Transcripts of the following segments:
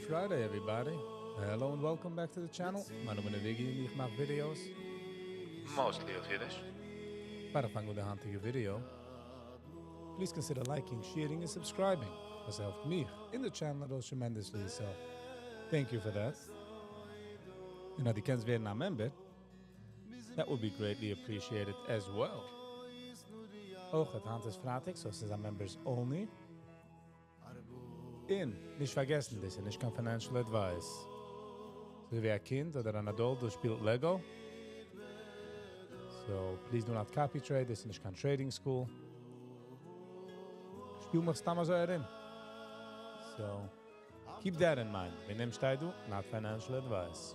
Friday everybody! Hello and welcome back to the channel, מיין נאמען איז וויגי און איך מאך ווידיאוס. Mostly אויף אידיש. פאר איך פאנג אן די היינטיגע ווידיאו, please consider liking, sharing און subscribing, וואס העלפט מיך און די channel ארויס tremendously, so thank you for that. און אז דו קענסט ווערן א member, that would be greatly appreciated as well. אויך היינט איז פרייטאג, so עס איז א members only. און נישט פארגעסן, דאס איז נישט קיין financial advice. אזוי ווי א קינד אדער אן adult וואס שפילט Lego. So please do not copy trade, דאס איז נישט קיין trading school. שפיל מיך סתם אזוי ארום. So keep that in mind. וועגן דעם שטייט דא, not financial advice.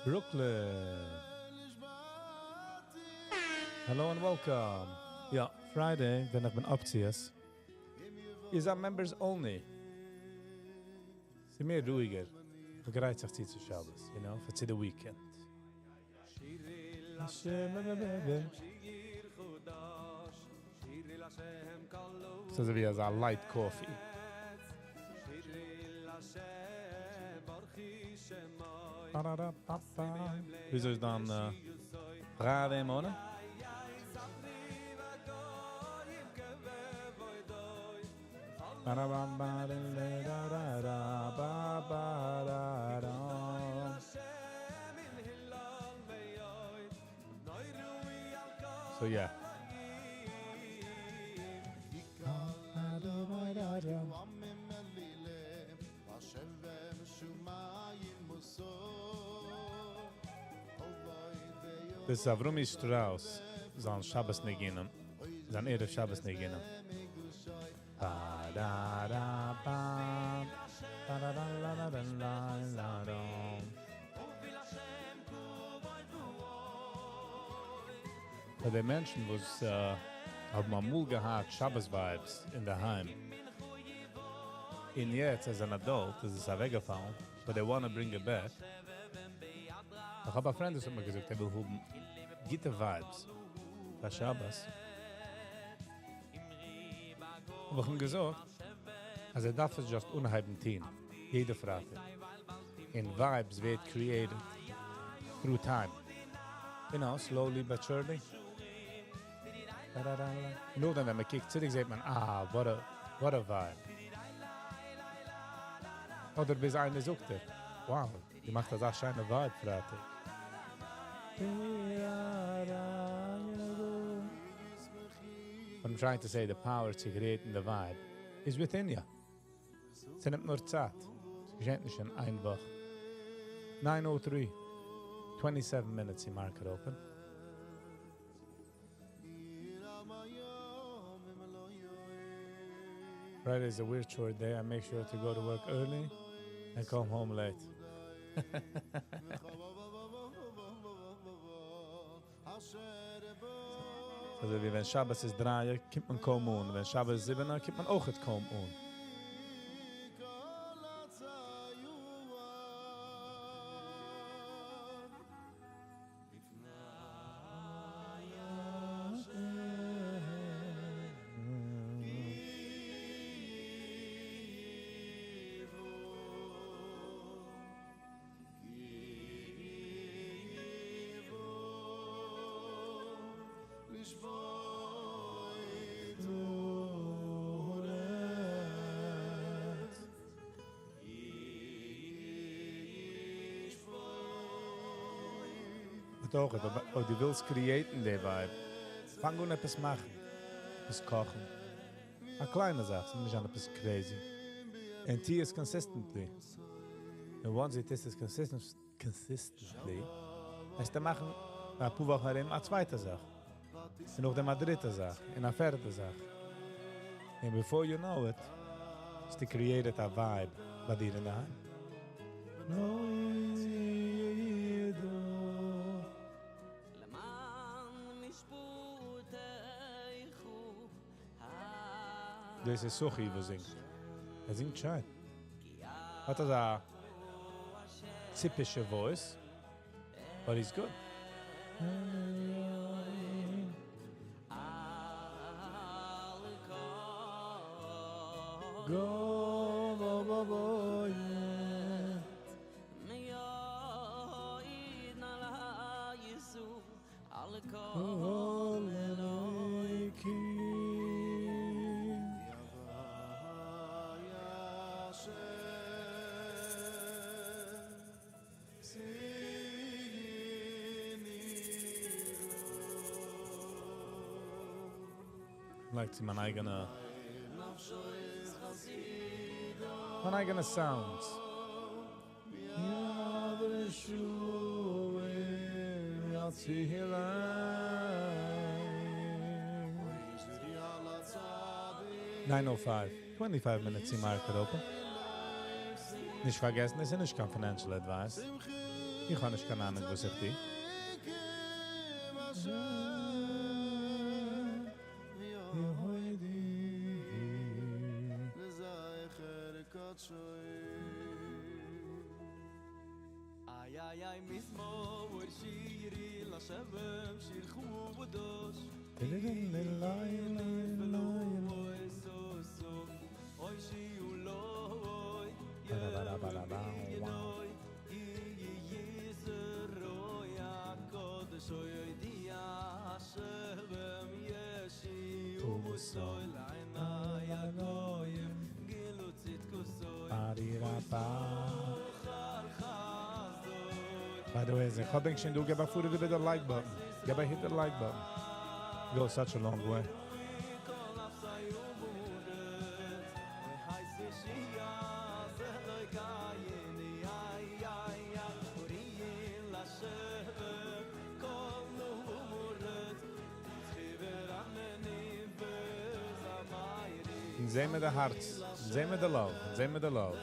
Brooklyn. Hello and welcome. יא, Friday ווען איך בין אפציעס איז א members only. ס'איז מער רואיגער. מ'גרייט זיך צו צו שבת, you know, פאר צו די weekend. ס'איז אזוי ווי אזא light coffee. וויאזוי איז דיין Friday morning? So yeah. דאס איז אברומי שטראוס, זיין שבת ניגונים, זיין ערב שבת ניגונים. פאר די מענטשן וואס האבן אמאל געהאט שבת vibes אינדערהיים, און יעצט as an adult איז עס אוועקגעפאלן, but they wanna bring it back. איך האב א friend וואס האט מיר געזאגט ער וויל האבן גוטע vibes פאר שבת, האב איך אים געזאגט אז ער דארף עס just אנהייבן טון יעדע פרייטאג, און vibes ווערט created through time, you know, slowly but surely. נאכדעם ווען מען קוקט צוריק זעט מען אה, what a what a vibe. אדער ביז איינער זאגט דיר, wow, דו מאכסט אזא שיינע vibe פרייטאג. What I'm trying to say, the power צו create ן די vibe איז within you. ס'נעמט נאר צייט. ס'געשעט נישט אין איין וואך. 9:03, 27 minutes צו market open. Friday is a weird short day. I make sure to go to work early and come home late. אזוי ווי ווען שבת איז דרײַ קומט מען קוים אן, ווען שבת איז זיבענע קומט מען אויכעט קוים אן. דאך, אויב דו ווילסט create ן די vibe, פאנג אן עפעס מאכן, עפעס קאכן, א קליינע זאך, ס'מוז נישט זיין עפעס crazy, און טו עס consistently, און once דו טוסט עס consistently, וועסטו מאכן אפאר וואכן ארום א צווייטע זאך, און נאכדעם א דריטע זאך, און א פערטע זאך, און before you know it, האסטו created א vibe ביי דיר אינדערהיים. דאס איז סוחי וואס זינגט. ער זינגט שיין. האט אזא טיפישע voice, but he's good. Go, go, go, go, yeah. Like צו מיין אייגענע מיין אייגענע sounds. 9:05, 25 minutes in market open. נישט פארגעסן, עס איז נישט קיין financial advice. איך האב נישט קיין אהנונג וואס איך טו. By the way, איך האב שוין דא, גיב א פוט איבער the like button. גיב א hit the like button. Goes such a long way. זע מיר די הארץ, זע מיר the love, זע מיר the love.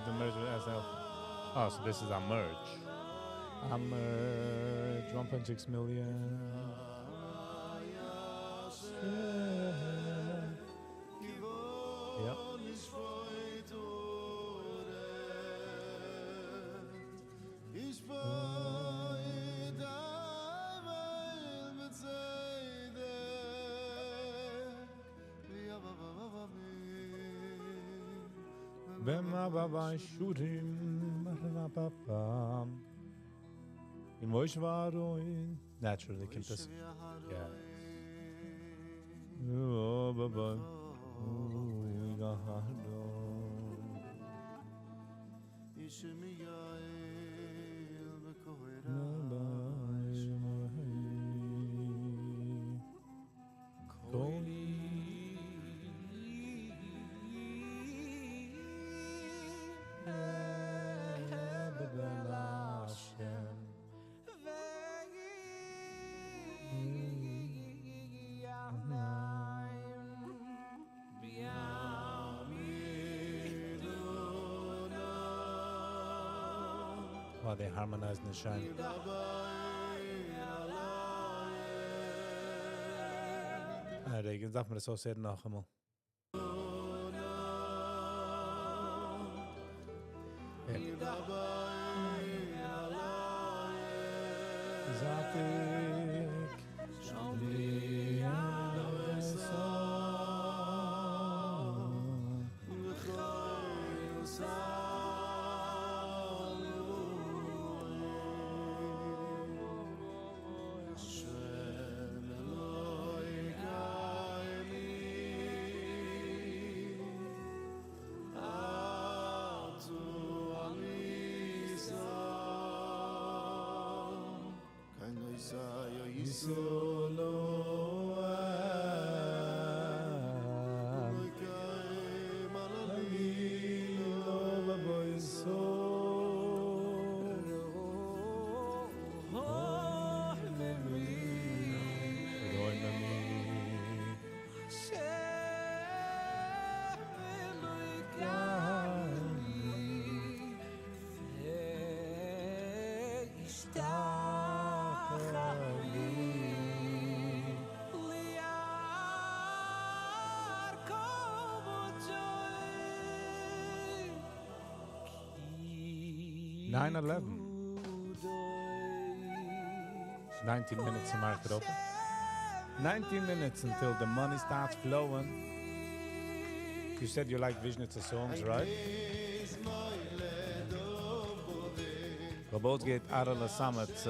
The merge with SL. Oh, so this is a merge. A merge. 1.6 million. Yep. Naturally, קומט דאס. Yeah. Oh, ba ba. Wow, they harmonized in the shine. רעגן, דארף מען דאס אויסהערן נאכאמאל. 9/11. 19 minutes to market open. 19 minutes until the money starts flowing. You said you like Vizhnitzer songs, right? Rabot geht Arala Samet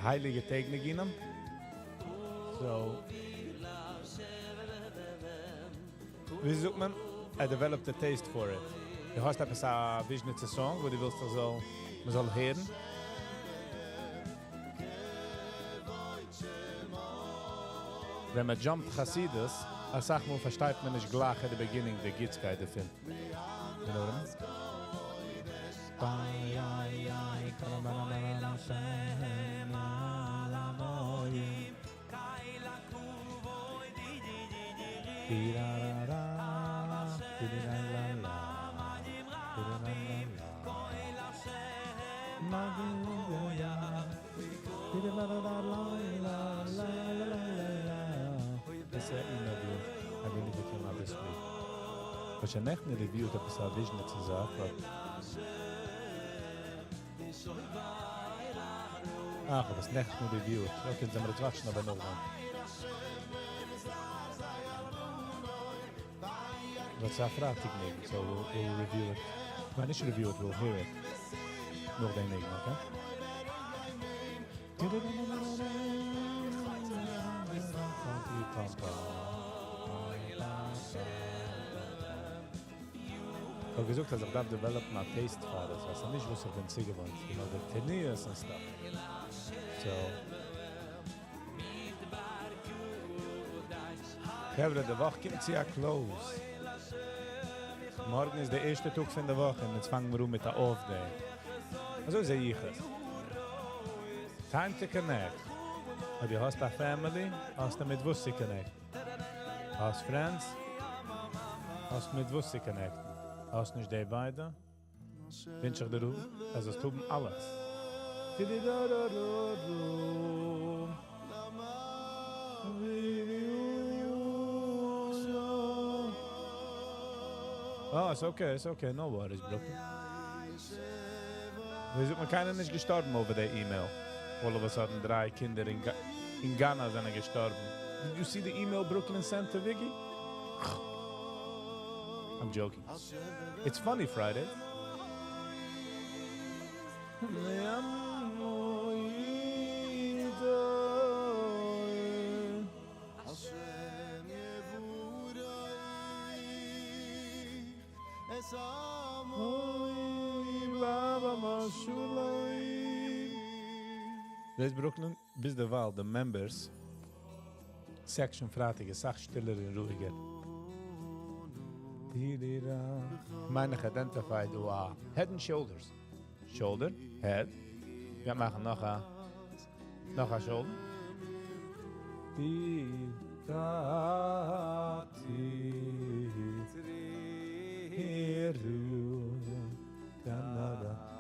heilige Tag neginnen. So, wie sucht man? I developed a taste for it. Du hast etwas a Vizhnitzer Song, wo du willst, dass man soll hören. Wenn man jumpt Chassidus, a sag mal, versteht man nicht gleich at the beginning der Gitzkeit davon. You know what I mean? This is an interview. I believe it came out this week. But ich habe nicht reviewed ob es a Vizhnitzer Sache, but Ach, aber es nicht nur reviewed. Okay, sind wir jetzt watchen, aber noch mal. Das ist a Freitag nicht, so we'll review it. Nein, nicht review it, we'll hear it. Noch den Negen, okay? Ich habe gesagt, dass ich darf develop my taste for das. Weiß nicht, was ich bin sicher gewohnt. You know, the tenias and stuff. So. Kevre, die Woche kommt sie ja close. Morgen ist der erste Tag von der Woche und jetzt fangen wir an mit der Off-Day. Also sehe ich es. Time to connect. Wenn du hast a family, hast du mit was zu connecten. Hast friends, hast mit was zu connecten. Hast nicht die beiden, wünsche ich dir, also es tut alles. Oh, it's okay, it's okay, no worries, Brooklyn. Wir sind mal keiner nicht gestorben over the email. All of a sudden, 3 Kinder in Ghana sind gestorben. Did you see the email Brooklyn sent to Vicky? I'm joking. It's funny Friday. Deze Brooklyn, bis der Wahl, the members section Freitag ist auch stiller und ruhiger. Meine identified du head and shoulders. Shoulder, head. Wir machen noch a shoulder.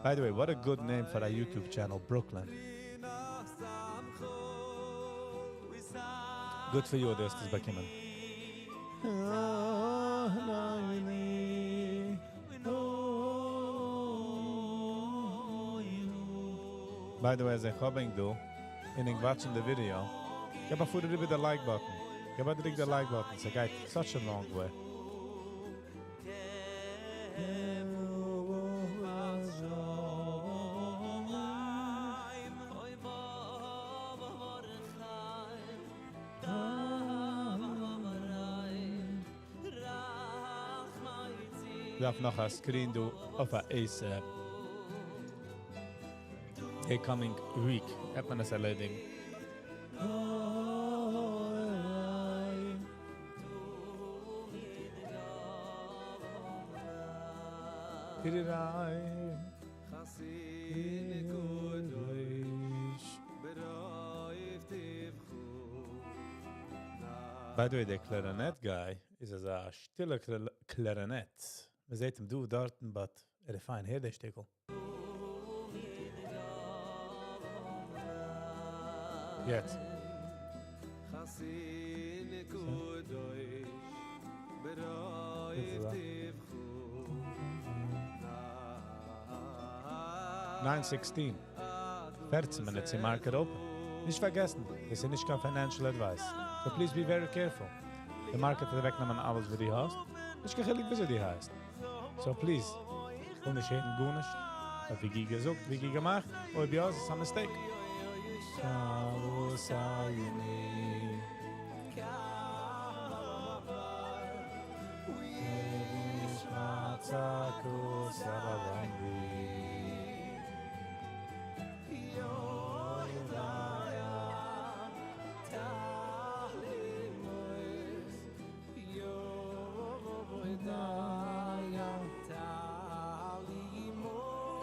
By the way, what a good name for a YouTube channel, Brooklyn. Good for you, das ist bekommen. By the way, אז איך האב ענק דא, און ענק watch'ן די video, געב א פאר אריבער די like button. געב א דריק די like button, ס'גייט such a long way. דארף נאך א screen דא אויף א ASAP. די coming week וועט מען עס ערלעדיגן. By the way, דער clarinet guy איז אזא שטילע clarinet. מען זעט אים דא דארטן, but ער איז פיין. הער די שטיקל. יעצט. 9:16. 14 minutes צו market open. נישט פארגעסן, דאס איז נישט קיין financial advice. So please be very careful. די market וועט אוועקנעמען אלעס וואס דו האסט. נישט קיין חילוק וויאזוי דו הייסט. So please, און נישט הערן גארנישט. האט וויגי געזאגט, וויגי געמאכט. אויב יא, איז עס א mistake.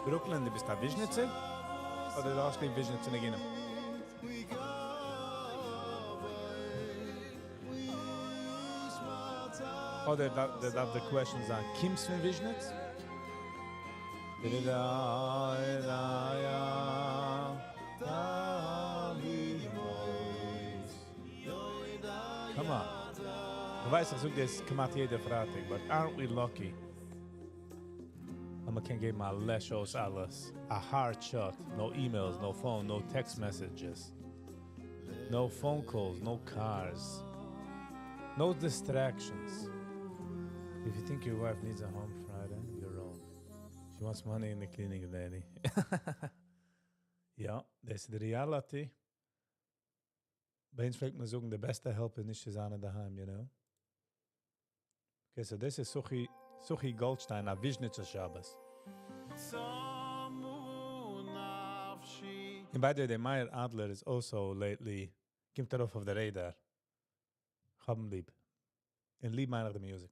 Brooklyn, דו ביסט א וויזשניצער? אדער דו האסט ליב וויזשניצער ניגונים? אדער דארף די question זיין, קומסט פון וויזשניץ? Come on. איך ווייס, איך זאג דאס כמעט יעדע פרייטאג, but aren't we lucky? אז מען קען געבן א לעש אויס אלעס, א hard shut, no emails, no phone, no text messages, no phone calls, no cars, no distractions. If you think your wife needs a home Friday, you're wrong. She wants money in the cleaning lady. יא, דאס איז די reality. ביי אונז פלעגט מען זאגן, די בעסטע help איז נישט צו זיין אינדערהיים, you know? Okay, so דאס איז Suchi, Suchi Goldstein, א וויזשניצער שבת. And by the way, דער Meir Adler is also lately, קומט ארויף אויף די radar. איך האב אים ליב. און ליב מיין איך די music.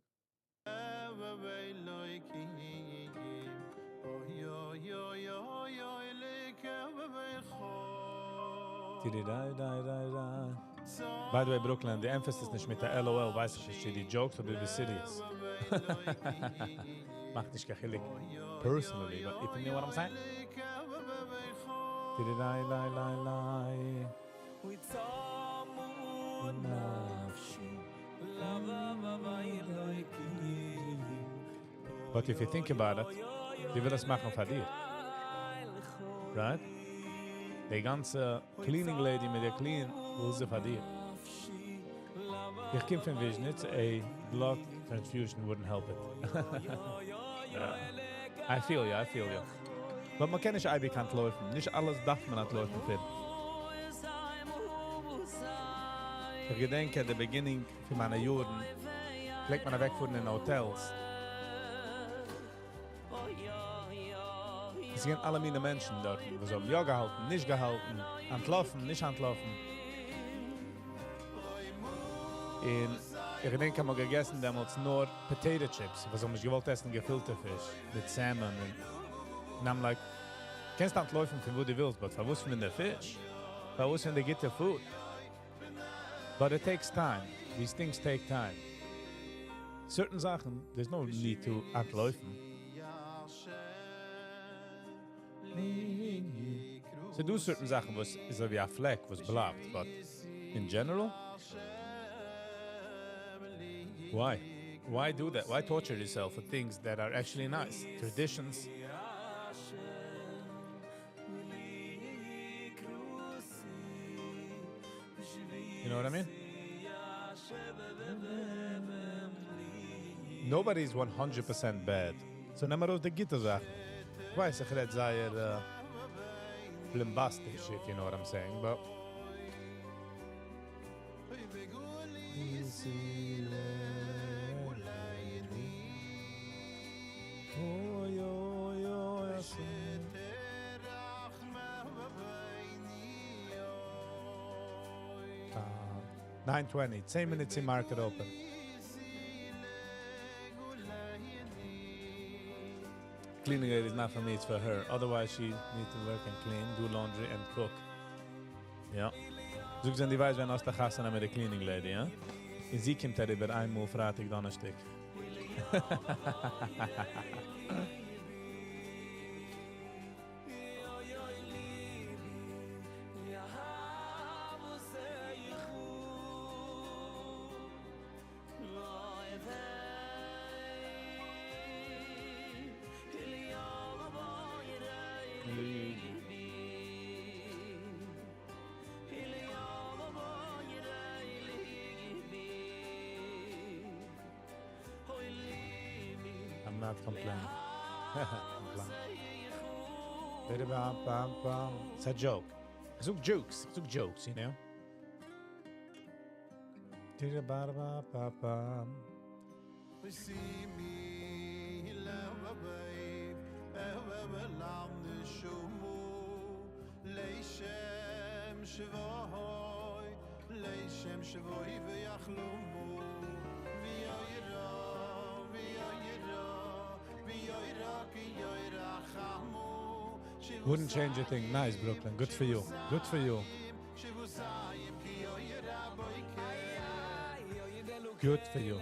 By the way, Brooklyn, די emphasis נישט מיט די LOL, ווייס איך נישט, די jokes אדער די serious. מאכט נישט קיין חילוק personally, but if you know what I'm saying. But if you think about it, די וויל עס מאכן פאר דיר. Right? די גאנצע cleaning lady מיט דער clean וויל זי פאר דיר. איך קום פון וויזשניץ, a blood transfusion wouldn't help it. I feel you, I feel you. But מען קען נישט אייביג אנטלויפן. נישט אלעס דארף מען אנטלויפן פון. איך געדענק at the beginning פון מיינע יארן, פלעגט מען אוועקפארן אין hotels. עס געווען אלע מיני מענטשן דארט, וואס האבן יא געהאלטן, נישט געהאלטן, אנטלאפן, נישט אנטלאפן. און איך געדענק, האבן מיר געגעסן דעמאלטס נאר potato chips, וואס האבן נישט געוואלט עסן געפילטע פיש מיט salmon. און I'm like, קענסט אנטלויפן פון וואו דו ווילסט, but פארוואס פון די פיש? פארוואס פון די גוטע food? But it takes time. These things take time. Certain זאכן, there's no need to אנטלויפן. ס'דא certain זאכן, וואס איז אזוי ווי א פלעק, וואס בלייבט, but in general, why? Why do that? Why torture yourself for things that are actually nice? Traditions. You know what I mean? Nobody is 100% bad. So נעם ארויס די גוטע זאכן. איך ווייס, איך רעד זייער bombastisch, if you know what I'm saying, but... 9:20, 10 minutes in market open. Cleaning it is not for me, it's for her. Otherwise she needs to work and clean, do laundry and cook. Ja. זאג זיי, די ווייסט ווען האסט א חתונה מיט די cleaning lady, יא? און זי קומט אריבער איינמאל פרייטאג דאנערשטאג. I'm not complaining. It's a joke. איך זאג jokes. איך זאג jokes, you know? Wouldn't change a thing. Nice, Brooklyn. Good for you. Good for you. Good for you.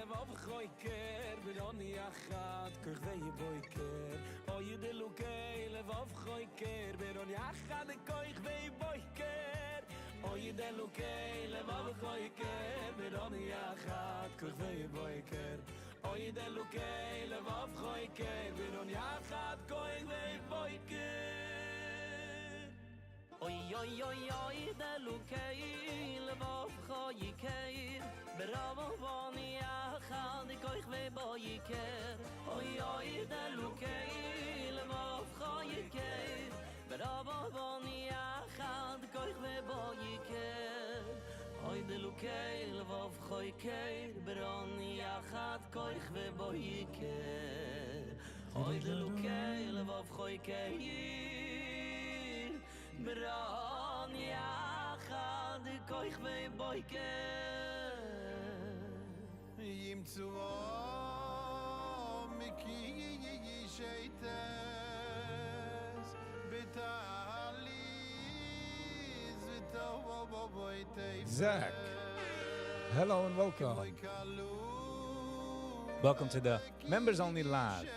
Zach, hello and welcome. Welcome to the Members Only Live.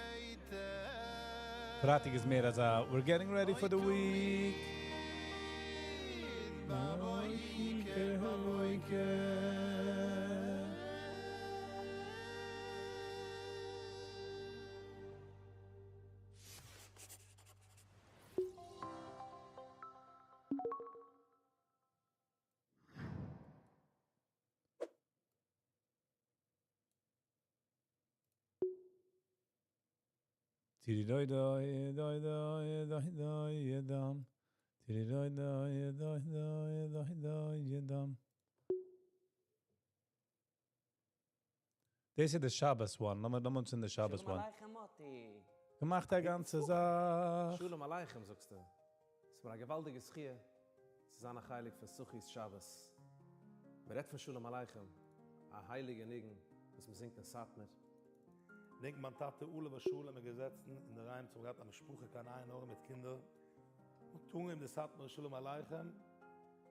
פרייטאג איז מער אז we're getting ready for the week. דאס איז די שבת one. לאמיר לאמיר אונז אין די שבת שלום one. עליכם מאטי. געמאכט א גאנצע זאך. שלום עליכם זאגסטו. ס'איז מיר א געוואלדיגע זכיה צו זיין א חלק פון סוכי'ס שבת. מ'רעדט פון שלום עליכם, א הייליגע ניגון וואס מ'זינגט אין סאטמאר. געדענק מיין טאטע עליו השלום איז געזעצן אינדערהיים צו געהאט א משפחה קיין עין הרע מיט קינדער און אנגעהויבן די סאטמארע שלום עליכם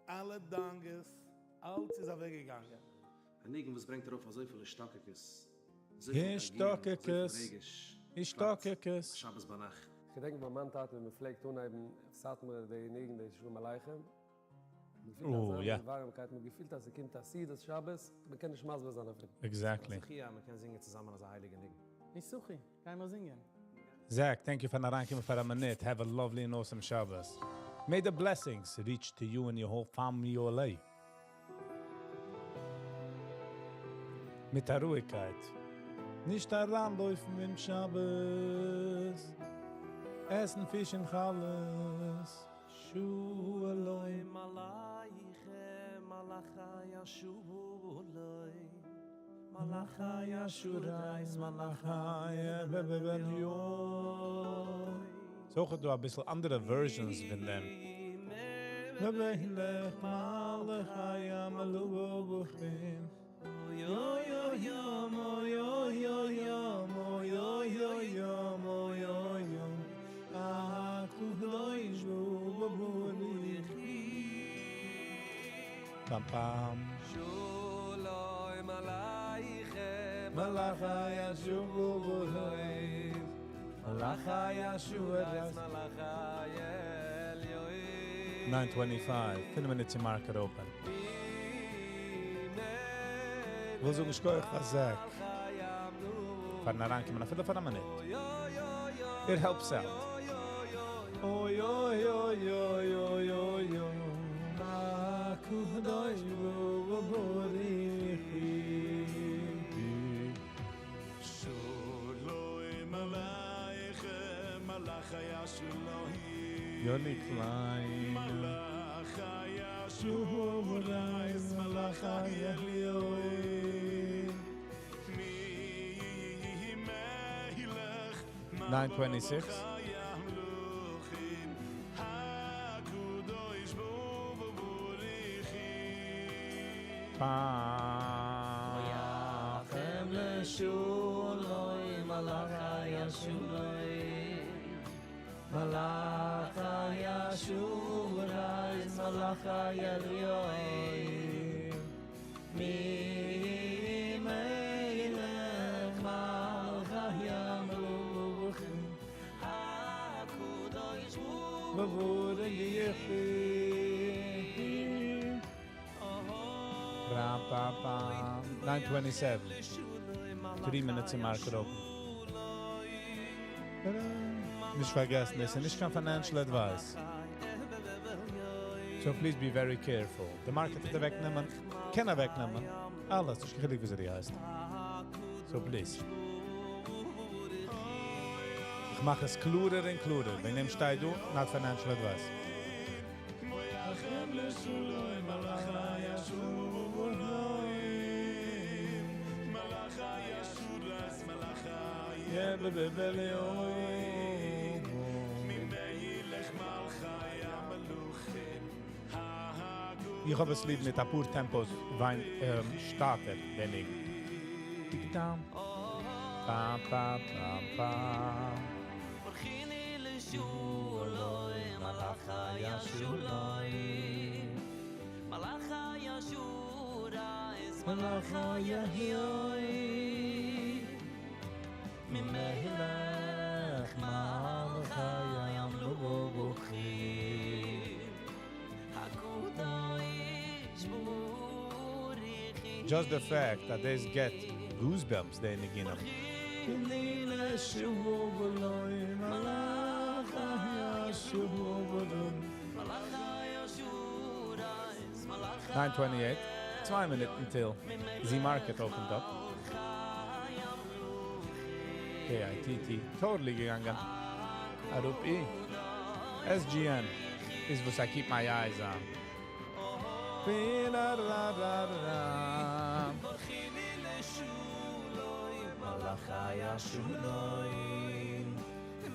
אלע דאגות אלץ איז אוועק געגאנגען. א ניגון וואס ברענגט ארויף אזויפיל השתוקקות, אזויפיל געגועים, אזויפיל רגש, בפרט א שבת ביינאכט. כ'געדענק ביי מיין טאטע ווען מ'פלעגט אנהייבן אויף סאטמאר די ניגון די שלום עליכם, מ'געפילט אזא מין ווארעמקייט, מ'האט געפילט אז ס'קומט א סעודת שבת, מ'קען נישט מסביר זיין אפילו. Exactly. א זכיה אז מ'קען זינגען צוזאמען אזא הייליגע ניגון. נו סוכי, גיימער זינגען. Zach, thank you פארן אריינקומען פאר א מינוט, have a lovely and awesome Shabbos. May the blessings reach to you and your whole family. מיט א רואיגקייט. נישט אריינלויפן אום שבת. עסן פיש און חלות. שלום עליכם מלאכי השלום מלאכי השרת מלאכי עליון. ס'איז אויך דא אביסל אנדערע versions פון דעם. מלך מלכי המלכים. אוי אוי אוי אוי אוי אוי אוי אוי אוי אוי אוי הקדוש ברוך הוא. פאם פאם. שלום עליכם מלאכי השרת מלאכי השרת מלאכי עליון 9:25, 5 minutes to market open. וויל זאגן שכוח פאר זאק. פארן אריינקומען, אפילו פאר א מינוט. It helps out. אוי אוי אוי אוי אוי אוי אוי הקדוש ברוך הוא. שלום עליכם מלאכי השלום יוני קליין. מלאכי השרת מלאכי עליון מי מלך 9:26. המלוכים הקדוש ברוך הוא. מויחם לשולוי מלאכי השולוי מלאכי השורייס מלאכי עליון מי מלך מלכי המלוכים הקדוש ברוך Ra pa pa. 9:27. 3 minutes to market open. נישט פארגעסן, דאס איז נישט קיין financial advice. So please be very careful. The market וועט אוועקנעמען, קען אוועקנעמען. אלעס, נישט קיין חילוק ווי אזוי הייסט. So please. איך מאך עס קלארער און קלארער. וועגן דעם שטייט דא, not financial advice. מויחם לשולוי מלאכי השולוי מלאכי השורס מלאכי מי מלך מלכי המלוכים איך האב עס ליב מיט א פאר tempos וויין שטאטער, ווען איך טיק דאון. Pa pa pa pa. ברכיני לשולוי מלאכי השולוי מלאכי השורייס מלאכי עליון מי מלך מלכי המלוכים הקדוש ברוך Just the fact that they get goosebumps די ניגונים. מלאכי מלאכי השורייס מלאכי 9:28. 2 minutes until the market opened up. KITT. Totally געגאנגען. אראפ אי. SGN is what I keep my eyes on. Ra-ra-ra-ra. ברכיני לשולוי מלאכי השולוי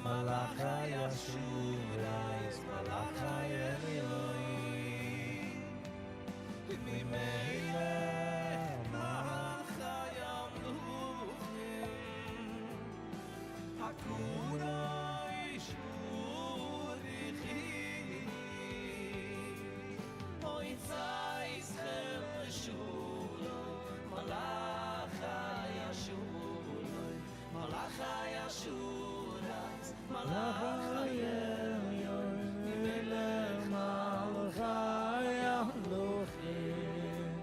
מלאכי השורייס מלאכי עליון מי מלך מלכי המלוכים הקדוש ברוך אוי צייסכם לשולוי מלאכי השולוי מלאכי השורייס מלאכי עליון מלך מלכי המלוכים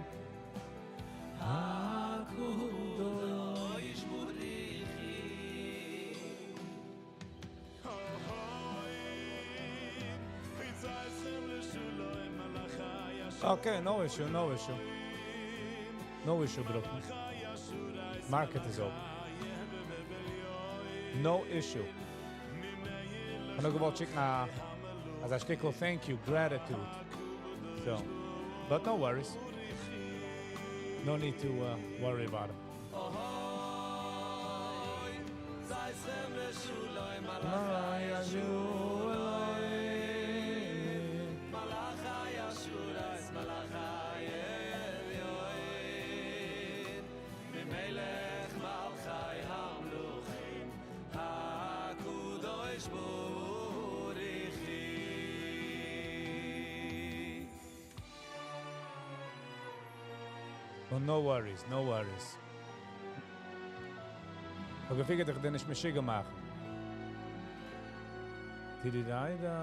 הקדוש ברוך הוא Okay, no issue, no issue. No issue, Brooklyn. Market is open. No issue. איך האב געוואלט שיקן א אזא שטיקל thank you, gratitude. So, but no worries. No need to worry about it. Well, no worries, no worries. האב געפיגערט, איך דיר נישט משוגע מאכן. Tididai-da.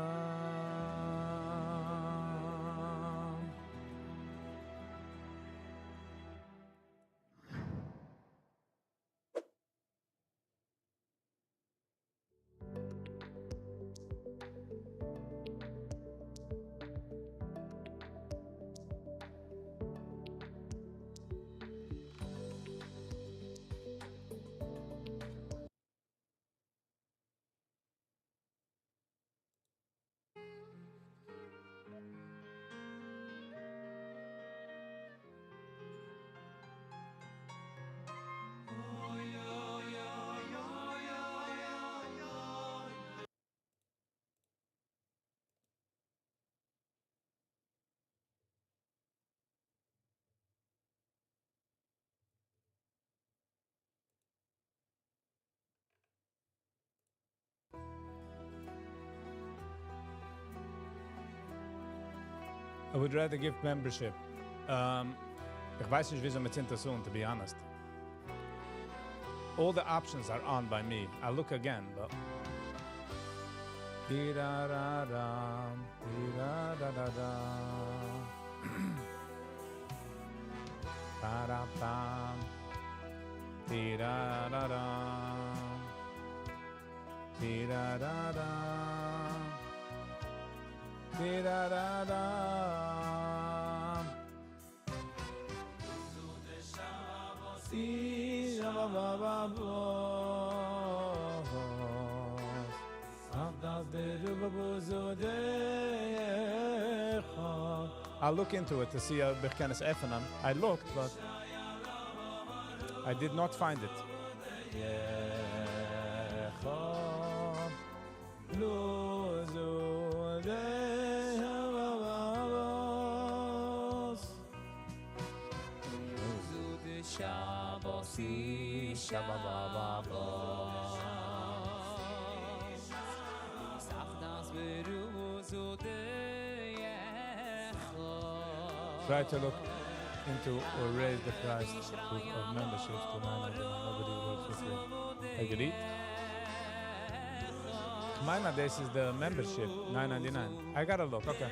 I would rather give membership. איך ווייס נישט, וויאזוי מ'צינדט דאס אן, to be honest. All the options are on by me. I look again, but... Di-da-da-da, di-da-da-da-da. Ba-da-bam. Di-da-da-da. Di-da-da-da. Di-da-da-da. I'll look into it to see if איך קען עס עפענען. I looked, but I did not find it. Try to look into or raise the price of memberships to 999. Nobody works for free. Agreed? Mine this is the membership, 999. I got to look, okay.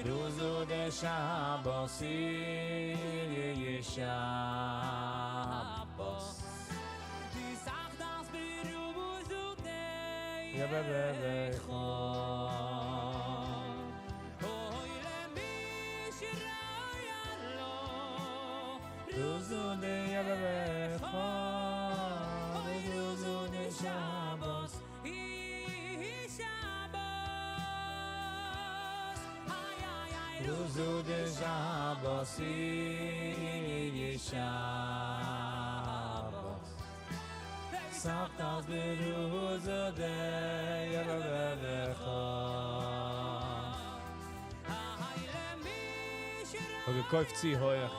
Ruzu de Shabbos, Shabbos. Ja, be, be, be, Ruzu de ya, be, be, Ruzu de Shabbos, Ruzu de Shabbos, Shabbos. Sachtas beruzu de ya, be, be, האב געקויפט צו הויך.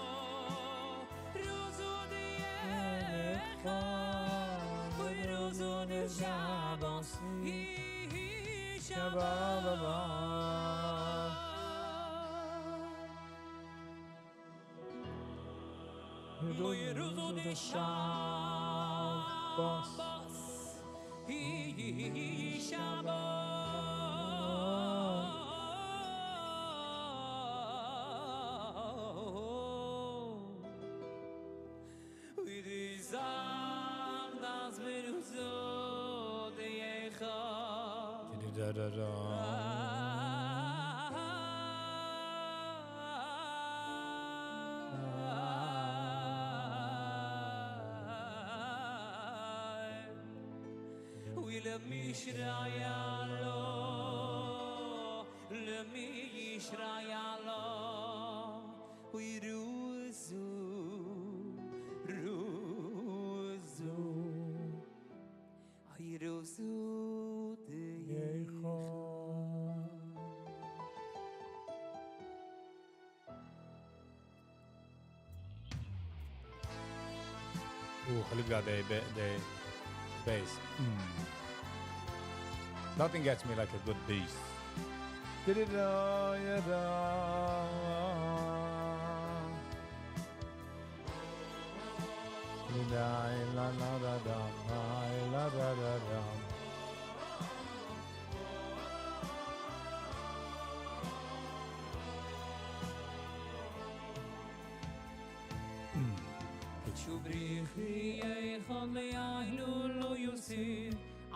Da da da. Uh, איך ליב גראדע די, די bass. Nothing gets me like a good bass. Di-di-da, ya-da. Di-da, la, la, da, da, la, da, da, da.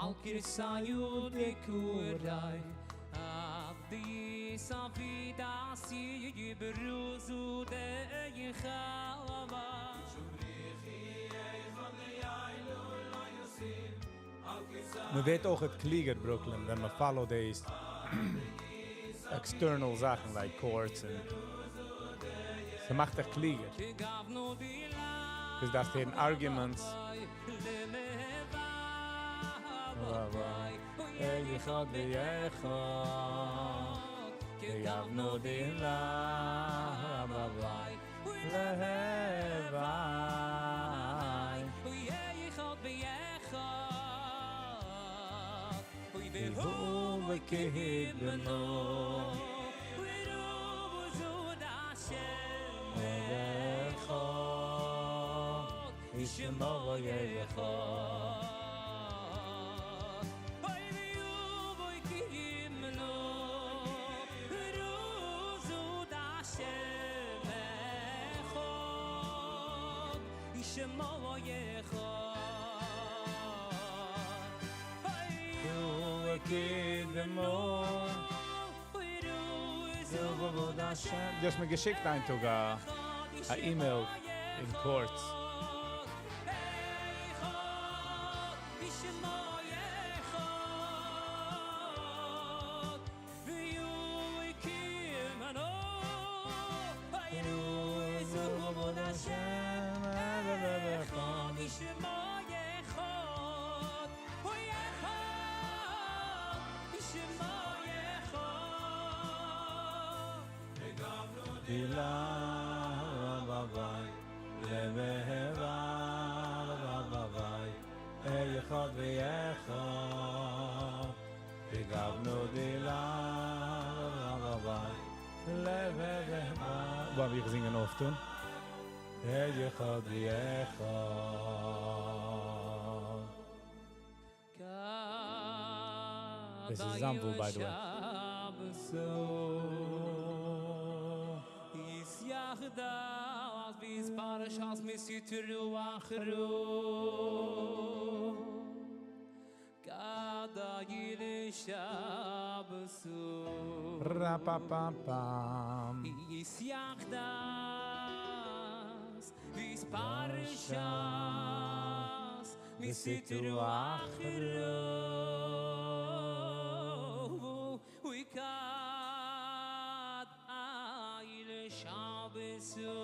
Al kirsayu de kurai Abdi savida si bruzu de ychava מען ווערט אויך קליגער, Brooklyn, ווען מען follow these external זאכן like courts and ס'מאכט דיך קליגער. ביז דאס הערן arguments. אחד ואחד כגוונו דילה בבי להווי אחד ואחד והוא וקיבנו אחד ישמור אחד וקידמו דו האסט מיר געשיקט איין טאג א email אין courts. אחד ואחד וגבנו דילה וואו האב איך געזינגען אויפטון? אחד ואחד This is Zambu, by the way. Parashas misitru achru Kada yile shabasu Ra-pa-pa-pam. Yis yachdas Vis parashas Misitru achru We kad ayile shabasu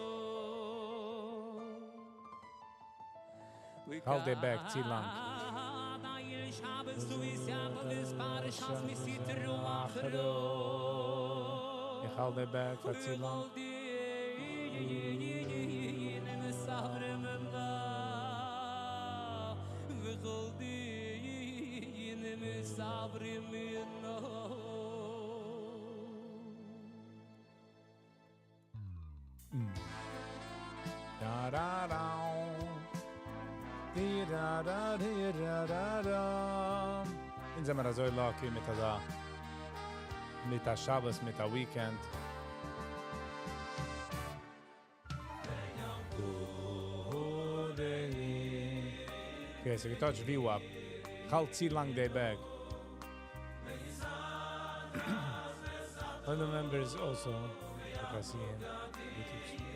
האלט די bag צו לאנג. איך האלט די bag פאר צו לאנג. Da da da. Di da da di da da da. אונז זעמיר אזוי lucky מיט דא מיט א שבת, מיט א weekend. Okay, so גע touch VWAP. האלט צו לאנג די bag. One of the members also, if I see him, YouTube streams.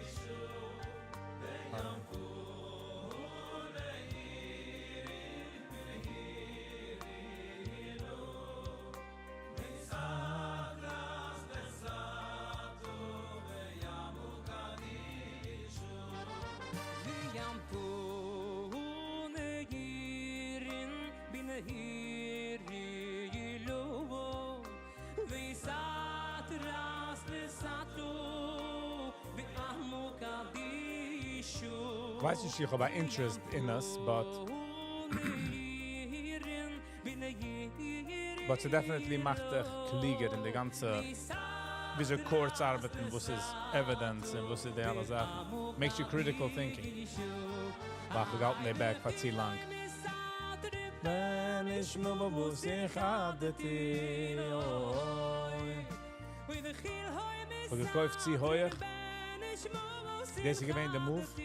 כ'ווייס נישט איך האב א interest אין עס, but but ס'definitely מאכט דיך קלוגער אין די גאנצע וויאזוי courts ארבעטן, וואס איז evidence און וואס איז די אלע זאכן. Makes you critical thinking. ווייל כ'האב געהאלטן די bag פאר צו לאנג. כ'האב געקויפט צו הויעך. דאס איז געווען די move.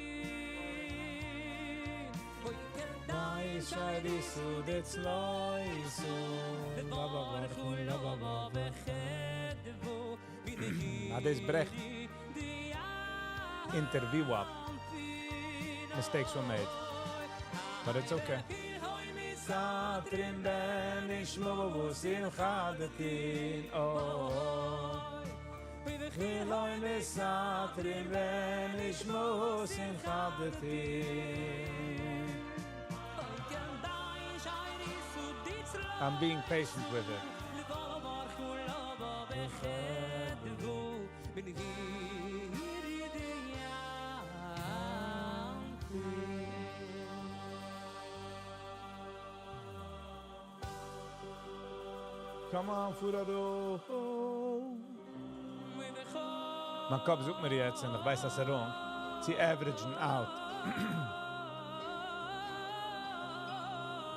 אה דאס ברעכט אונטער VWAP. Mistakes were made. But it's okay. I'm being patient with it. Come on, Furado. מיין קאפ זאגט מיר יעצט, און איך ווייס אז ס'איז wrong, צו average'ן out.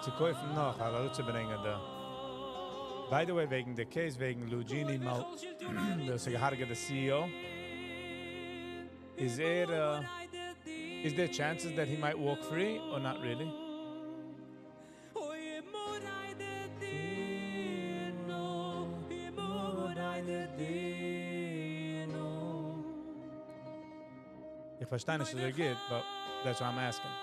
צו קויפן נאך, אראפצוברענגען דא. By the way, וועגן די case, וועגן Luigi Mal, דאס איז געהארגעט די CEO, איז ער, is there chances that he might walk free or not really? איך פארשטיי נישט אזוי גוט, but that's why I'm asking.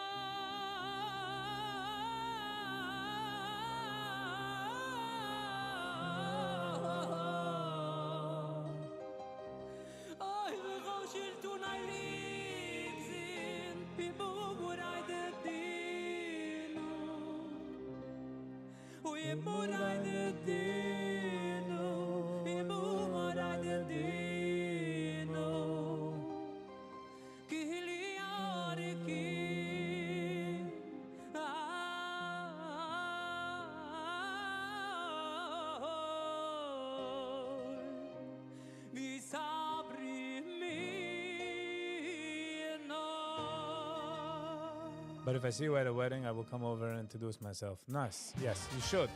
But if I see you at a wedding, I will come over and introduce myself. Nice. Yes, you should.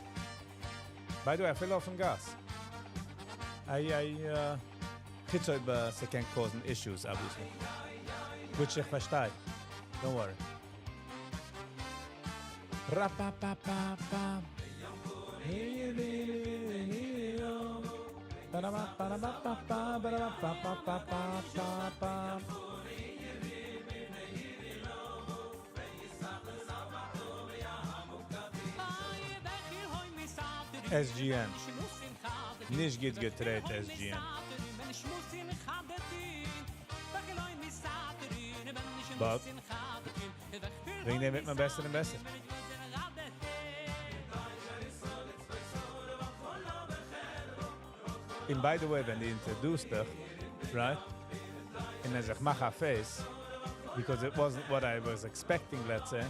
By the way, אפילו אויפן גאס. I, I, חוץ אויב ס'קען cause'ן issues, obviously. Which איך פארשטיי. Don't worry. Ra-pa-pa-pa-pa. Ba-da-ba-ba-da-ba-ba-ba-ba-ba-ba-ba-ba-ba. SGN. נישט גוט געtrade'ט SGN. But וועגן דעם ווערט מען בעסער און בעסער. And by the way, ווען דו introduce'סט דיך, right? און אז איך מאך א face, because it wasn't what I was expecting, let's say,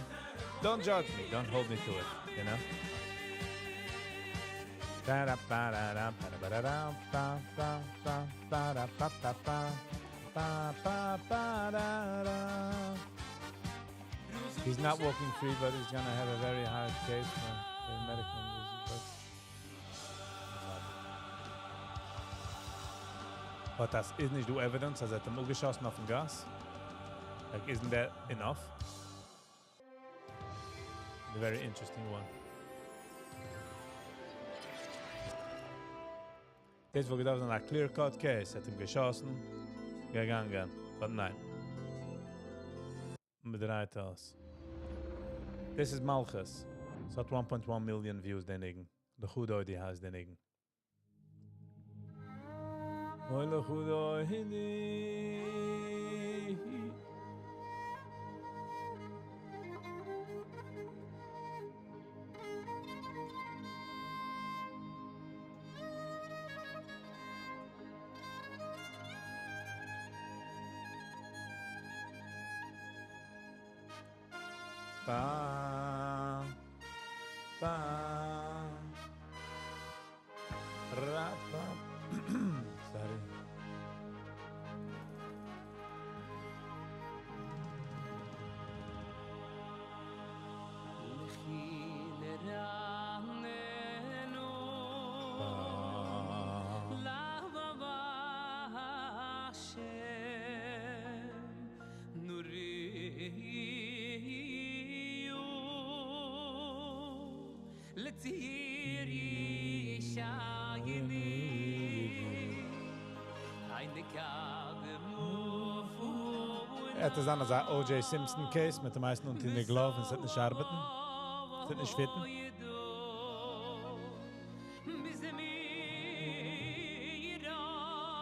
don't judge me, don't hold me to it, you know? He's not walking free, but he's gonna have a very hard case for the medical disease. But דאס איז נישט דא evidence, אז ער האט אים אפגעשאסן אויפן גאס? Like, isn't that enough? A very interesting one. דאס וואלט געדארפט זיין א clear-cut case, האט אים געשאסן, געגאנגען, but ניין. מ'דרייט אויס. This is מלכות. ס'האט 1.1 million views דער ניגון. לכה דודי הייסט דער ניגון. אוי לכה דודי. Pa. Pa. Ra, pa. Sorry. עס איז אן O.J. Simpson case מיט די מייסטן און אין די glove און עס וועט נישט ארבעטן. עס וועט נישט fit'ן.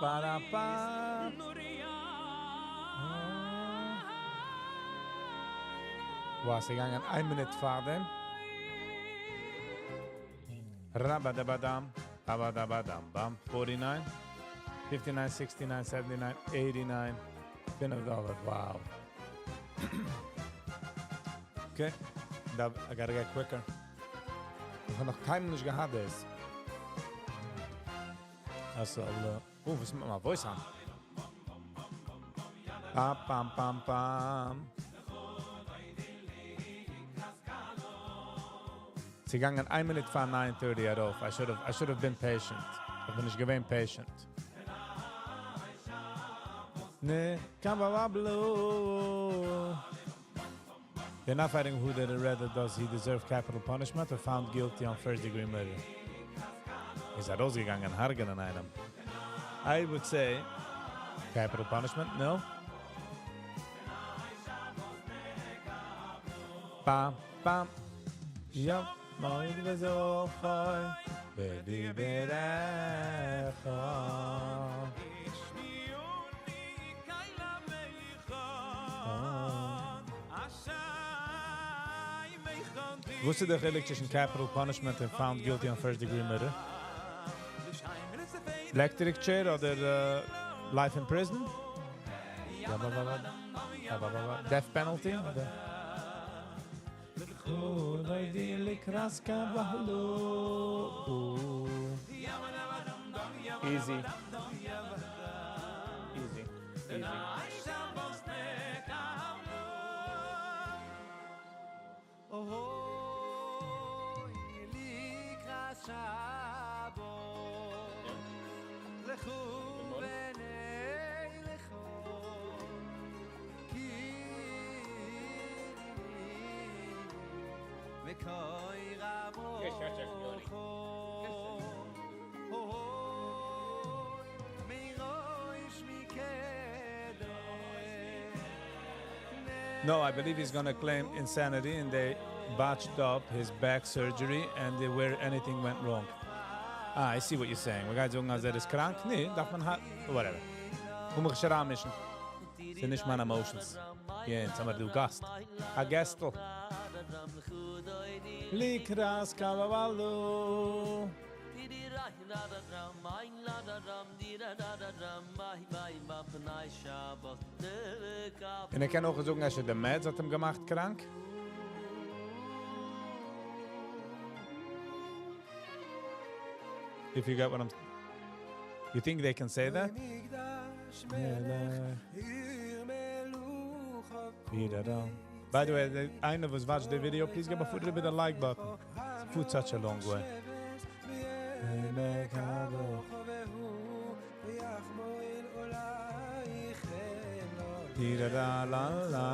Para pa. Wow, ס'איז געגאנגען איין מינוט פאר דעם. Rabadabadam, babadabadam, bam. 49, 59, 69, 79, 89. פינף דאלאר, wow. Okay, da, I gotta get quicker. איך האב נאך קיינמאל נישט געהאט דאס. Also, oh, וואס איז מיט מיין voice אן? Pam, pam, pam, pam. ס'איז געגאנגען איין מינוט פאר 9:30 ארויף. I should have been patient. איך בין נישט געווען patient. Ne, blue. They're not fighting who did it, rather does he deserve capital punishment or found guilty on first degree murder? איז ער ארויסגעגאנגען הרג'ענען איינעם. I would say capital punishment, no? Bam, bam. Ja, moin bezochoy, baby berecha. וואס איז דער חילוק צווישן capital punishment and found guilty on first degree murder? Electric chair אדער life in prison? Death penalty? אדער? Easy. Easy. Easy. No, I believe he's going to claim insanity and they botched up his back surgery and they where anything went wrong. Ah, I see what you're saying. מ'גייט זאגן, אז ער איז קראנק? ניין, דארף מען whatever. קום איך שוין אריינמישן. ס'איז נישט מיינע emotions. יענץ, אבער דו גאסט. א געסטל. לקראת קבלו. און איך קען אויך זאגן, אז דער meds האט אים געמאכט קראנק. If you get what I'm... You think they can say that? By the way, the, איינער וואס watch the video, please give a foot with the like button. Foot such a long way. La la la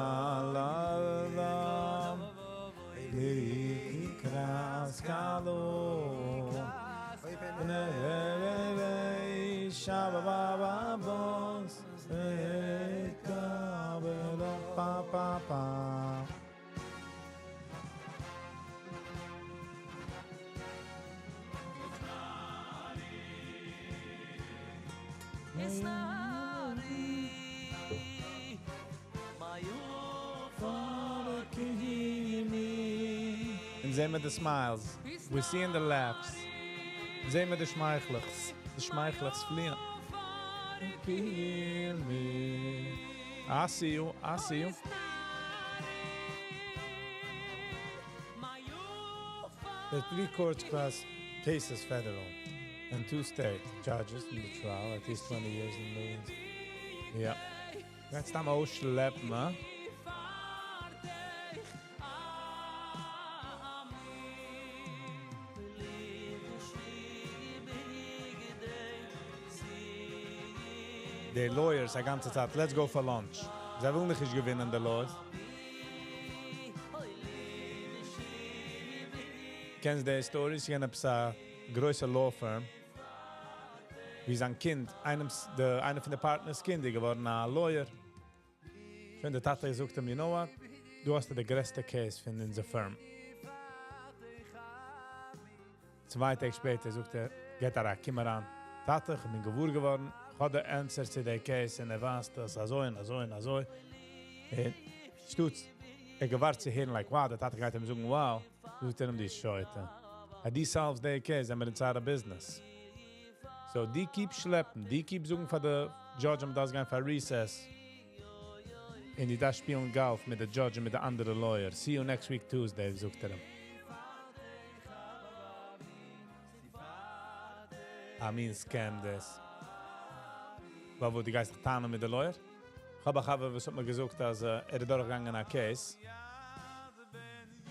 la la. Pa pa. און זעען מיר the smiles. We're seeing the laughs. זעען מיר די שמייכלעכס. די שמייכלעכס פליען. Feel me. I see you. I see you. The three courts class cases federal and two state charges in the trial, at least 20 years and millions. Yeah. That's סתם אויסשלעפן, הא? די lawyers א גאנצע צייט, let's go for lunch. זיי ווילן נישט געווינען די lawyers. קענסט די story? ס'געווען עפעס א גרויסע law firm ווי זיין קינד, איינעמס, די, איינער פון די partners קינד איז געווארן א lawyer. שוין דער טאטע זאגט אים, you know what? דו האסט די גרעסטע case פון אונזער firm. צוויי טעג שפעטער זאגט ער, גייט ער א קום אריין, טאטע, איך בין געוואר געווארן, איך האב די answer צו די case און ער ווייזט דאס אזוי און אזוי און אזוי. און שטאטס ער געווארט צו הערן like wow, דער טאטע גייט אים זאגן wow, זאגט ער אים דו שוטה, אז דו solve סט די case זעמיר אונז out of business. So דו keep שלעפן, דו keep זאגן פאר די judge אז מ'דארף גיין פאר recess, און דו דארפסט שפילן גאלף מיט די judge און מיט די אנדערע lawyer, see you next week Tuesday זאגט ער אים. א מין scam דאס. ווייל וואס, דו גייסט דיך טענה'ן מיט די lawyer? כ'האב א חבר וואס האט מיר געזאגט אז ער איז דורכגעגאנגען א case,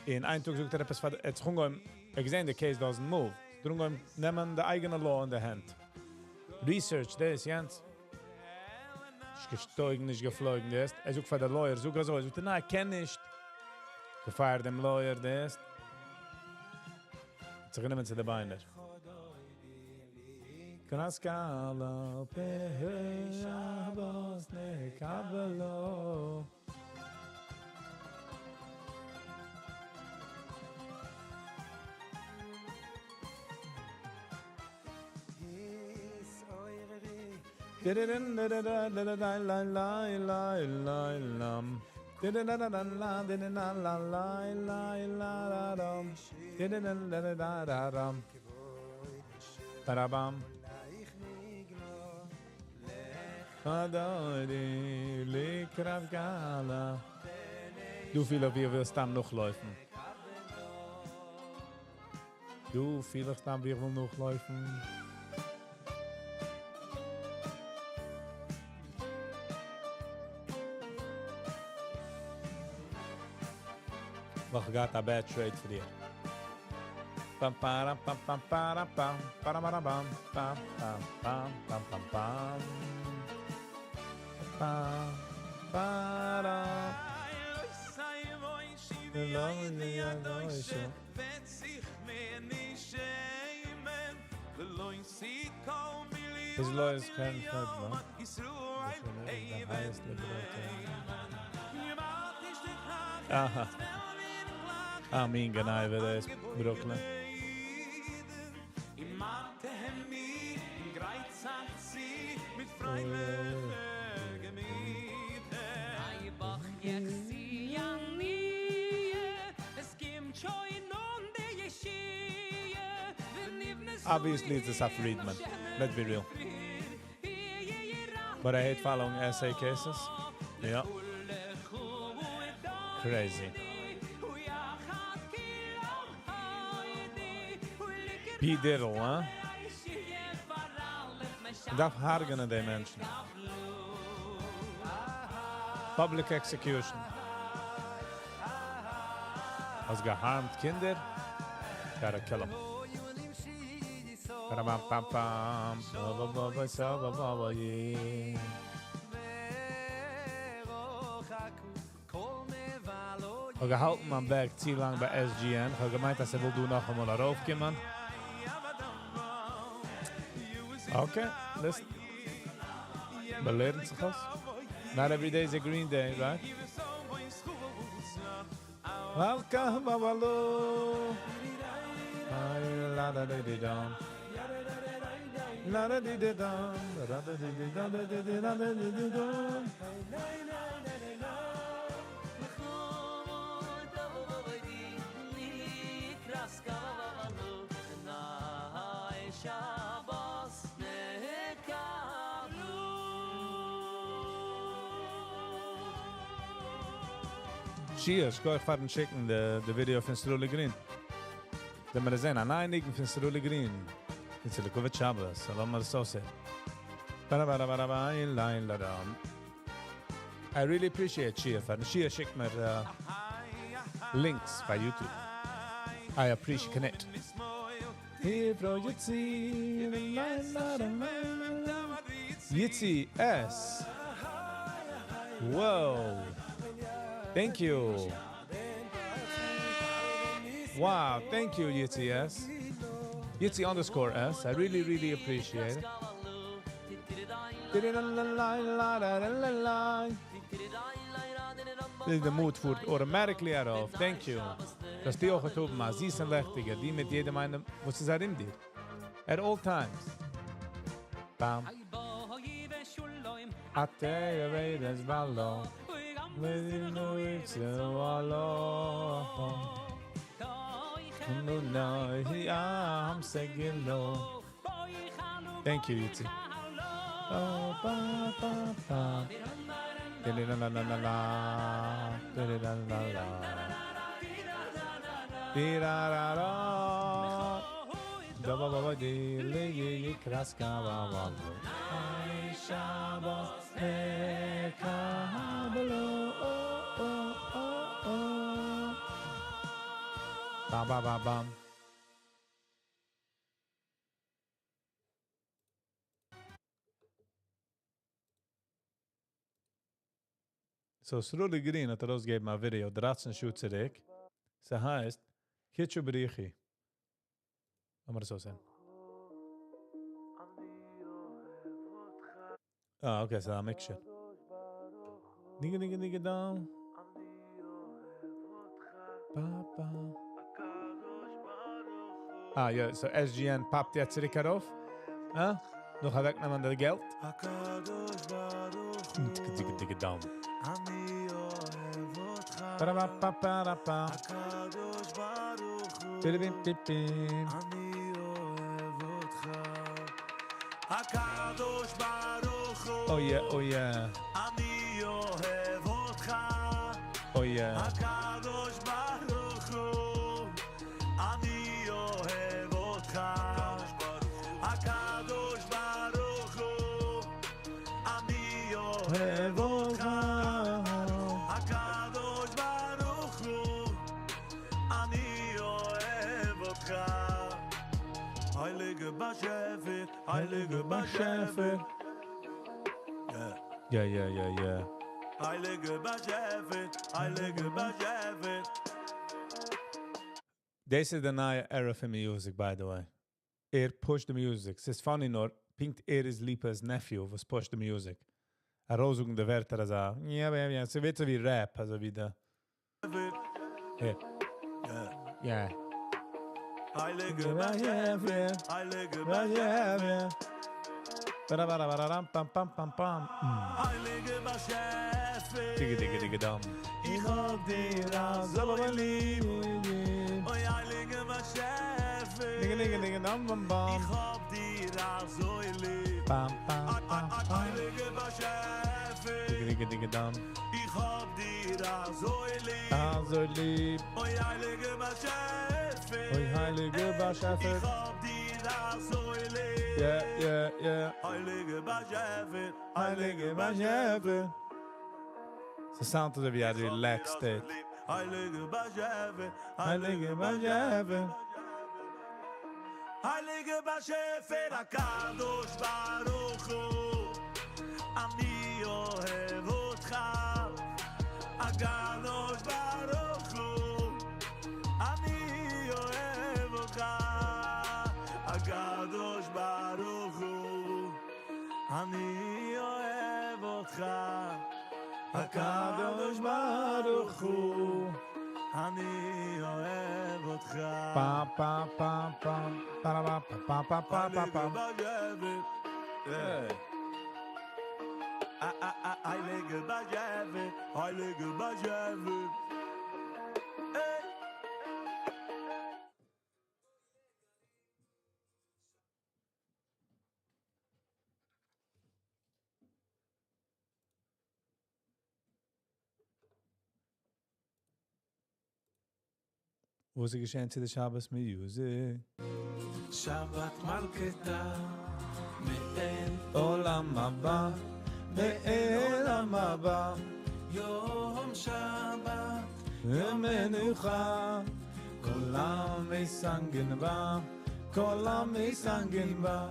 און איין טאג זאגט ער עפעס פאר די, ער האט זיך אנגעהויבן, ער האט געזען די case doesn't move, האט ער אנגעהויבן נעמען די אייגענע law אין די הענט, research דאס יענץ, נישט געשטויגן נישט געפלויגן דאס, ער זאגט פאר די lawyer זאג אזוי, זאגט ער ניין איך קען נישט, געפייערט דעם lawyer דאס, האט זיך גענומען צו די ביינער. קראסקאלא פ-ה-ה-ה-באס נקבלו. דא פיל איך ווי איך וויל סתם נאכלויפן. דא פיל איך סתם ווי איך וויל נאכלויפן. וואך געהאט א bad trade פריער. פאם פאראם פאם פאם פאראם פאם פאראם פאם פאם פאם פאם פאם פאם פאם פאם פאראם. His lawyers can Aha. א מין גניבה דאס, Brooklyn. Obviously it's Asaf Friedman. Let's be real. But I hate following SA cases. Yeah. Crazy. P. Diddle, huh? דארף הרג'נען די מענטשן. Public execution. האסט געהארמט קינדער? Gotta kill 'em. Ba pam pam. Ba ba ba ba sa ba ba ba ye. כ'האב געהאלטן מיין bag צו לאנג ביי SGN. כ'האב געמיינט, אז ער וויל דא נאכאמאל ארויפקומען. Okay, listen. מ'לערנט זיך אויס. Not every day is a green day, right? Welcome, Babalu. La da di di dum. La da di di dum. La da di di dum. Da di di da di di dum. שיער, איך גיי פארן שיקן די video פון Sruli Green. ווען מיר זען א נייע ניגון פון Sruli Green. איז לכבוד שבת, שלום על סוסה. I really appreciate Shia. פאר Shia שיקט מיר links ביי YouTube. I appreciate it. Here Yitzi S. Whoa. Thank you. Wow, thank you, Yitzi S. Yitzi_S. I really, really appreciate it. The mood פארט automatically ארויף. Thank you. דאס די אויך האבן א זיסן לעכטיגע, די מיט יעדעם איינעם, וואס איז ארום דיר. At all times. Bam. Ate redes ballo. With alo. Am segilo. Thank you, Yitzi. Oh, ba, ba, ba. La la la la la. La la la la. Di ra ra ra. Da ba ba ba di li yi yi kraska ba ba lo. Ay Shabbos ekablo. Oh oh oh oh. Ba ba ba bam. So Sruli Green האט ארויסגעגעבן א video, 13 שעה צוריק. ס'הייסט, קודשא בריך הוא. לאמיר עס אויסזען. Ah, okay, ס'איז א mixture. Nigga, nigga, nigga, down. Ba, ba. Ah, יא, so SGN פאפט יעצט צוריק ארויף. אה? נאך אוועקנעמען די געלט. Nigga, nigga, nigga, down. Ba-da-ba-ba-ba-da-ba. Bi-di-bi-bi-bi. Oh yeah, oh yeah. Oh yeah. הקדוש ברוך הוא, אני אוהב אותך. הקדוש ברוך הוא, אני אוהב אותך. הקדוש ברוך הוא, אני אוהב אותך. הייליגער באשעפער, הייליגער באשעפער. Yeah. הייליגער באשעפער, הייליגער באשעפער. This is the נייע era for music, by the way. ער pushed the music. ס'איז funny נאר, פונקט ער איז Lipa's nephew, וואס pushed the music. ארויסזאגן די ווערטער, אזא, יא, ס'ווערט אזוי ווי rap, אזוי ווי די. Yeah. הייליגער באשעפער, הייליגער באשעפער. Ba-da-ba-da-ba-da-dam, pam, pam, pam, pam. הייליגער באשעפער. Digga, digga, digga, dam. איך האב דיר אזוי ליב. אוי, הייליגער באשעפער. Digga, digga, digga, dam, bam, bam. איך האב דיר אזוי ליב. Bam, bam, bam, bam. הייליגער באשעפער. Digga, digga, digga, dam. איך האב דיר אזוי ליב. אזוי ליב. אוי, הייליגער באשעפער. אוי, הייליגער באשעפער. איך האב דיר אזוי ליב. Yeah. הייליגער באשעפער, הייליגער באשעפער. ס'sound אזוי ווי א relaxed state. הייליגער באשעפער, הייליגער באשעפער. הייליגער באשעפער, הקדוש ברוך הוא, אני אוהב אותך. הקדוש ברוך הוא, אני אוהב אותך. הקדוש ברוך הוא, אני אוהב אותך. הקדוש ברוך הוא, אני אוהב אותך. Pa, pa, pa, pa, pa, pa, pa, pa, pa, pa, pa. Yeah. הייליגער באשעפער, הייליגער באשעפער. Hey. וואס איז געשען צו די שבת music? שבת מלכתא, מעין עולם הבא, מעין עולם הבא. יום שבת, יום מנוחה, כל העם מתענגין בה, כל העם מתענגין בה.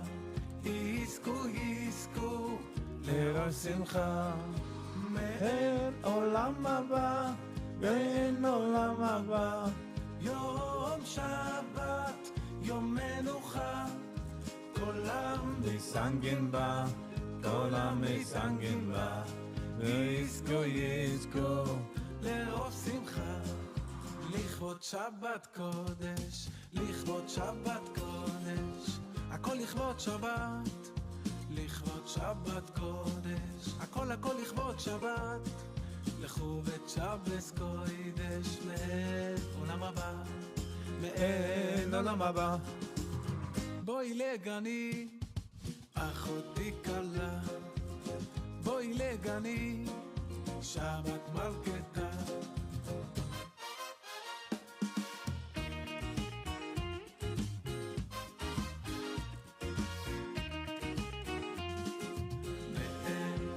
יזכו יזכו לרוב שמחה, מעין עולם הבא, מעין עולם הבא. יום שבת, יום מנוחה, כל העם מתענגין בה, כל העם מתענגין בה. ויזכו יזכו לרוב שמחה, לכבוד שבת קודש, לכבוד שבת קודש, הכל לכבוד שבת, לכבוד שבת קודש, הכל הכל לכבוד שבת, לכו ושבס קודש, מעין עולם הבא, מעין עולם הבא. בואי לגני, אחותי כלה, בואי לגני, שבת מלכתה.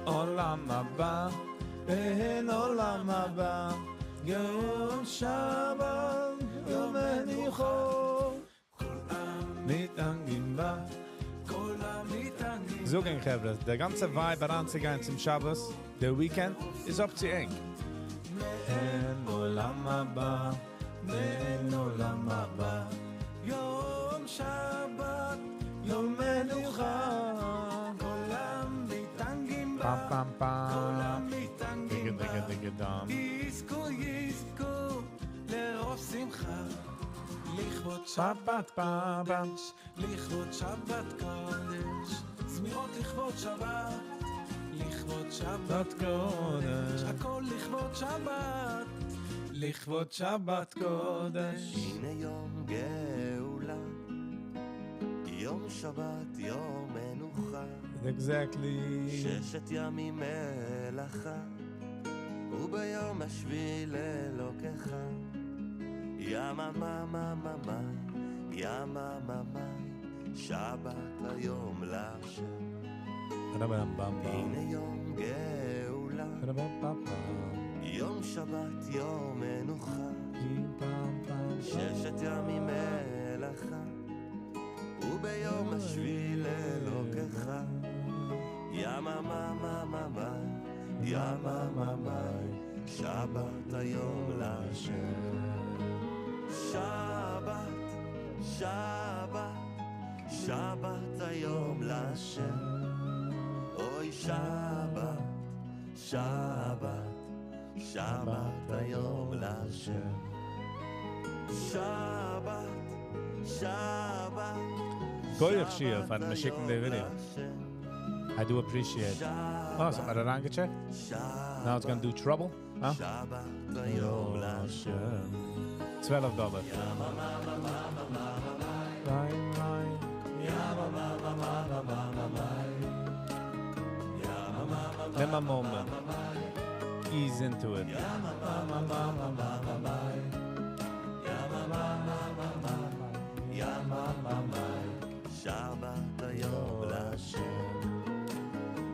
עולם הבא, אין עולם הבא, יום שבת, יום מנוחה, מתענגים בה. כל המתענגים. זאג ענק חברה, דער גאנצע vibe אריינצוגיין צום שבת, דער weekend, איז up צו ענק. אין עולם הבא, אין עולם הבא, יום שבת, יום מנוחה, כל המתענגים פאם בה, פאם פאם, כל המתענגים דיגה דיגה בה. דיגה דאם. יזכו יזכו לרוב שמחה, לכבוד פאם שבת פאם פאם. קודש, לכבוד שבת קודש, זמירות לכבוד שבת, לכבוד שבת קודש, הכל לכבוד שבת, לכבוד שבת קודש. הנה יום גאולה, יום שבת, יום מנוחה. Exactly. ששת ימים מלאכה, וביום השביעי לאלוקיך. ימה מה מה מה מה, ימה מה מה, שבת היום להשם. הנה יום גאולה, יום שבת, יום מנוחה. ששת ימים מלאכה, וביום השביעי לאלוקיך. ימה מה מה מה מה, ימה מה מה, שבת היום להשם. שבת, שבת, שבת היום להשם. אוי שבת, שבת, שבת היום להשם. שבת, שבת, שכוח שיע פארן מיר שיקן די video. I do appreciate. Oh, so האט ער אריינגעטשעקט? Now it's gonna do trouble? Huh? שבת היום להשם. 12 דאלער. ביי ביי. נעם א moment. Ease into it. שבת היום להשם.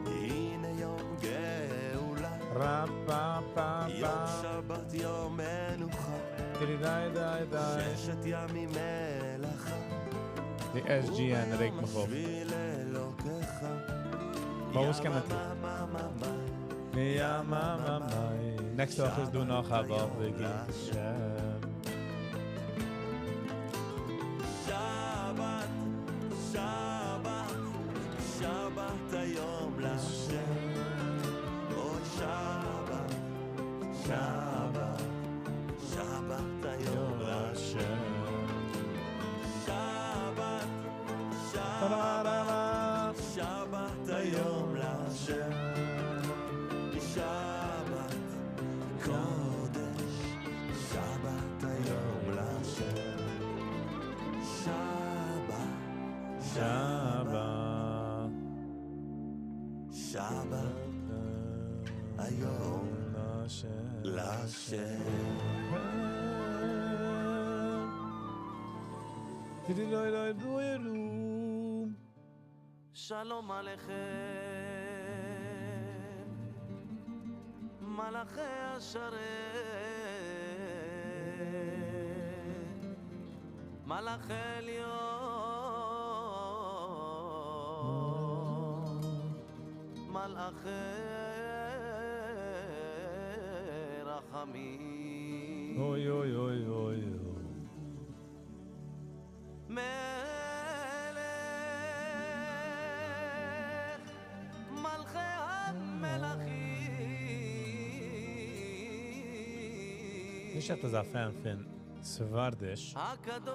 הנה יום גאולה. רא פה פה יום פה. שבת יום מנוחה. די די די די. ששת ימים מלאכה. די SGN רעגט מיך אויף. בשביל אלוקיך. וואס קען מען טון? יא מא מא מא. Next וואך איז דא נאך א וואך גשם. שבת, שבת, שבת היום להשם. אוי שבת, שבת, שבת היום להשם. שבת, שבת, שבת היום להשם. שבת קודש, שבת היום להשם. שבת, שבת, שבת היום להשם. שלום עליכם מלאכי השרת מלאך עליון מלאכי רחמים אוי אוי אוי אוי מלך מלכי המלכים נישט אז א fan פון ספרדיש. הקדוש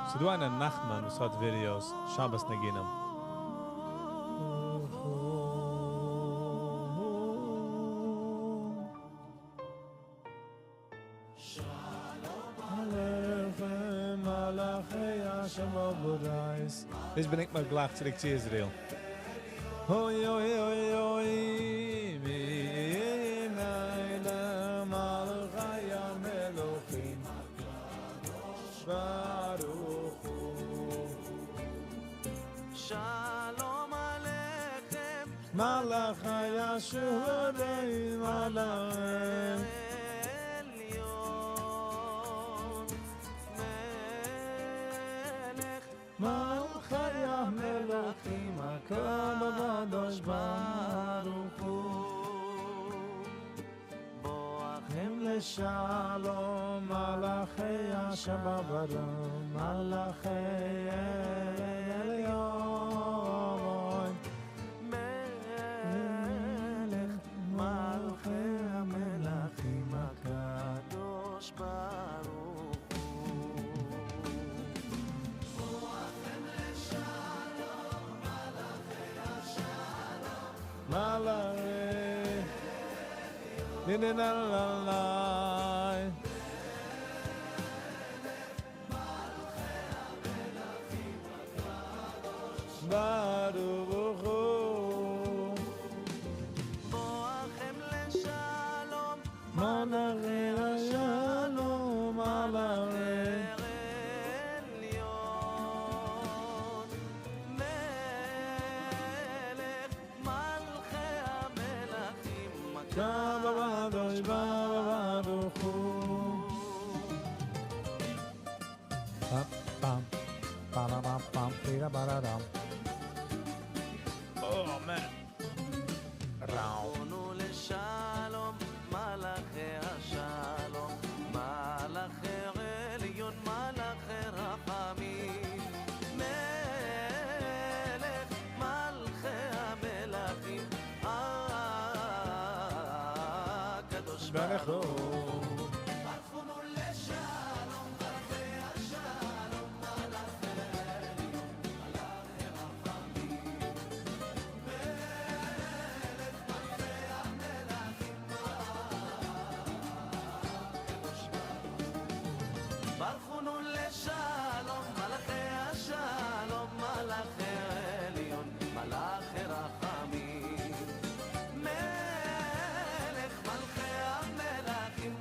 ס'דא איינער נחמן וואס האט videos, שבת ניגונים. דאס ברענגט מיר גלייך צוריק צו ישראל. אוי אוי אוי אוי מי מלכי המלכים ברוך הוא שלום עליכם מלאכי השרת מלאכי עליון מלך מלכי המלכים הקדוש ברוך הוא בואכם לשלום מלאכי השם ברום מלאכי עליון מלך מלכי המלכים הקדוש ברוך הוא בואכם לשלום מלאכי השלום מלאכי la la la la ברוך הוא בואכם לשלום מלאכי השלום מלאכי עליון מלך מלכי המלכים הקדוש ברוך הוא פם פם פם פם פם. Oh man. בואנו לשלום מלאכי השלום מלאכי עליון מלאכי רחמים מלך מלכי המלכים הקדוש ברוך הוא ברכונו לשלום מלאכי השלום מלאכי עליון מלאכי רחמים מלך מלכי המלכים הקדוש ברכונו לשלום מלאכי השלום מלאכי עליון מלאכי רחמים מלך מלכי המלכים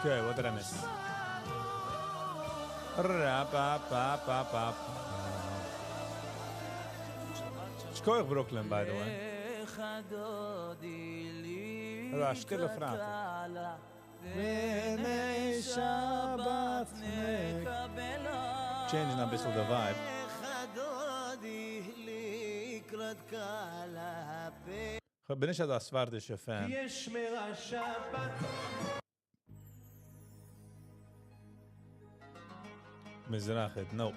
Okay, what did I miss? Ra pa pa pa pa. שכוח Brooklyn, by the way. א שטילע פרייטאג. שבת Changing א ביסל the vibe. בין נישט אזא ספרדישע fan. מזרחית, no.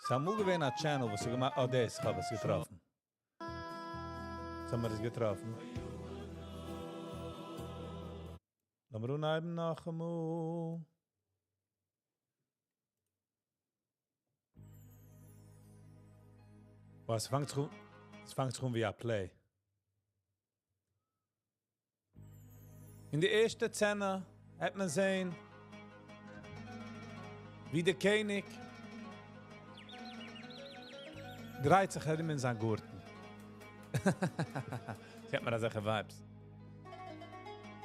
ס'אמאל געווען א channel וואס האט געמאכט, אה דאס, כ'האב עס געטראפן. האמיר עס געטראפן. לאמיר אנהייבן נאכאמאל. וואו, ס'פאנגט זיך אן, ס'פאנגט זיך אן ווי א play. אין די ערשטע סצענע העט מען זעהן ווי די קעניג דרייט זיך ארום אין זיין גארטן. ס'געט מיר אזעלכע vibes.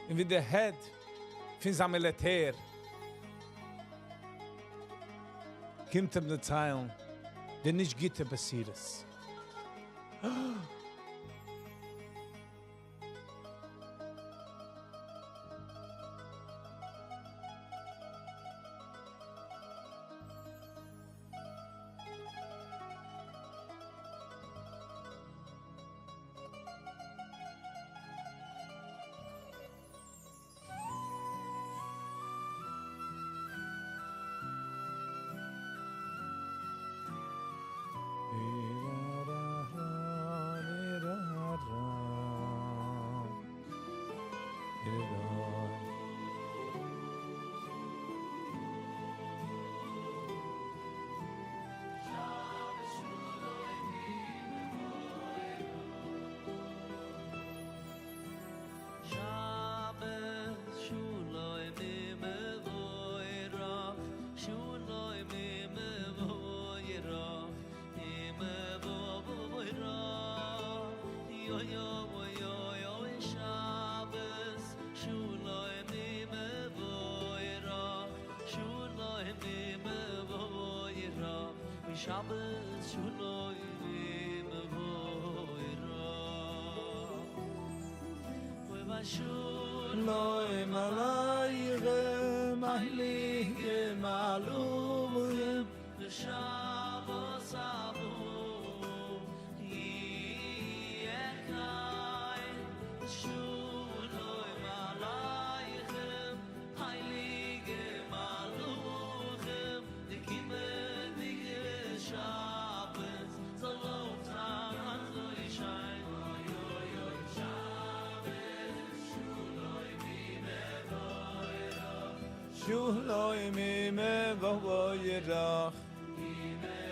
און ווי די head פון זיין מיליטער קומט אים דערציילן די נישט גוטע בשורות.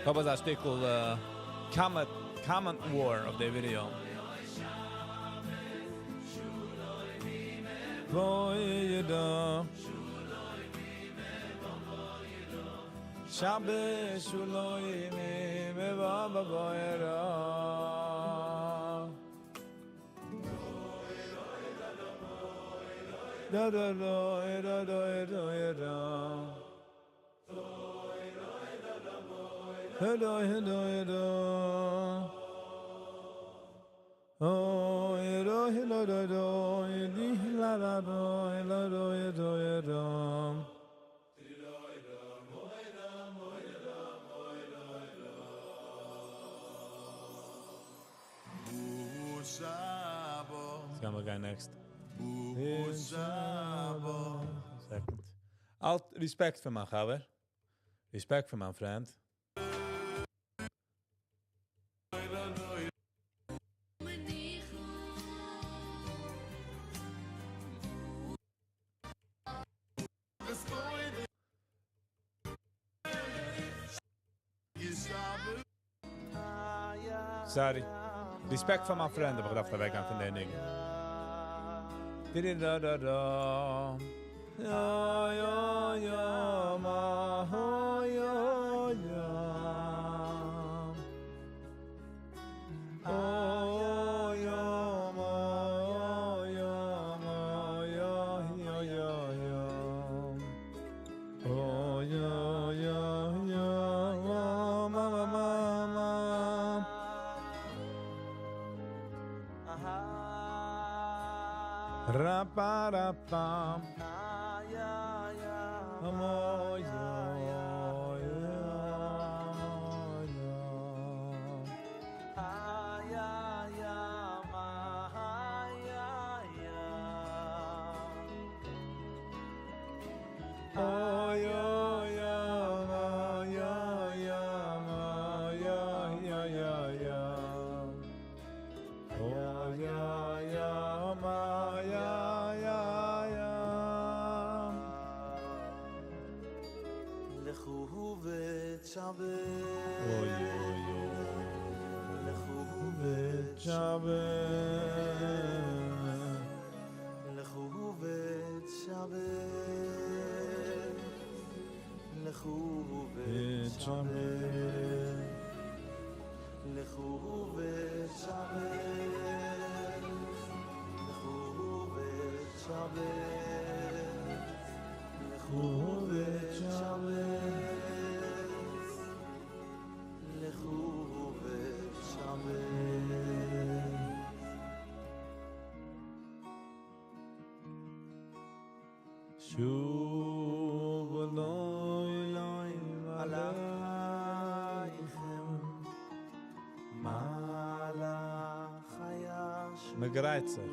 כ'האב אזא שטיקל comment comment war אויף די ווידיאו. שבת שלום ס'גיימיר גיין next. Second. אלט respect פאר מיין חבר. Respect פאר מיין friend. Sorry. Respect פאר מיין friend האב איך געדארפט אוועקגיין פון די ניגון. פא פאם. שוב אלוהים עליכם מלאך מען גרייט זיך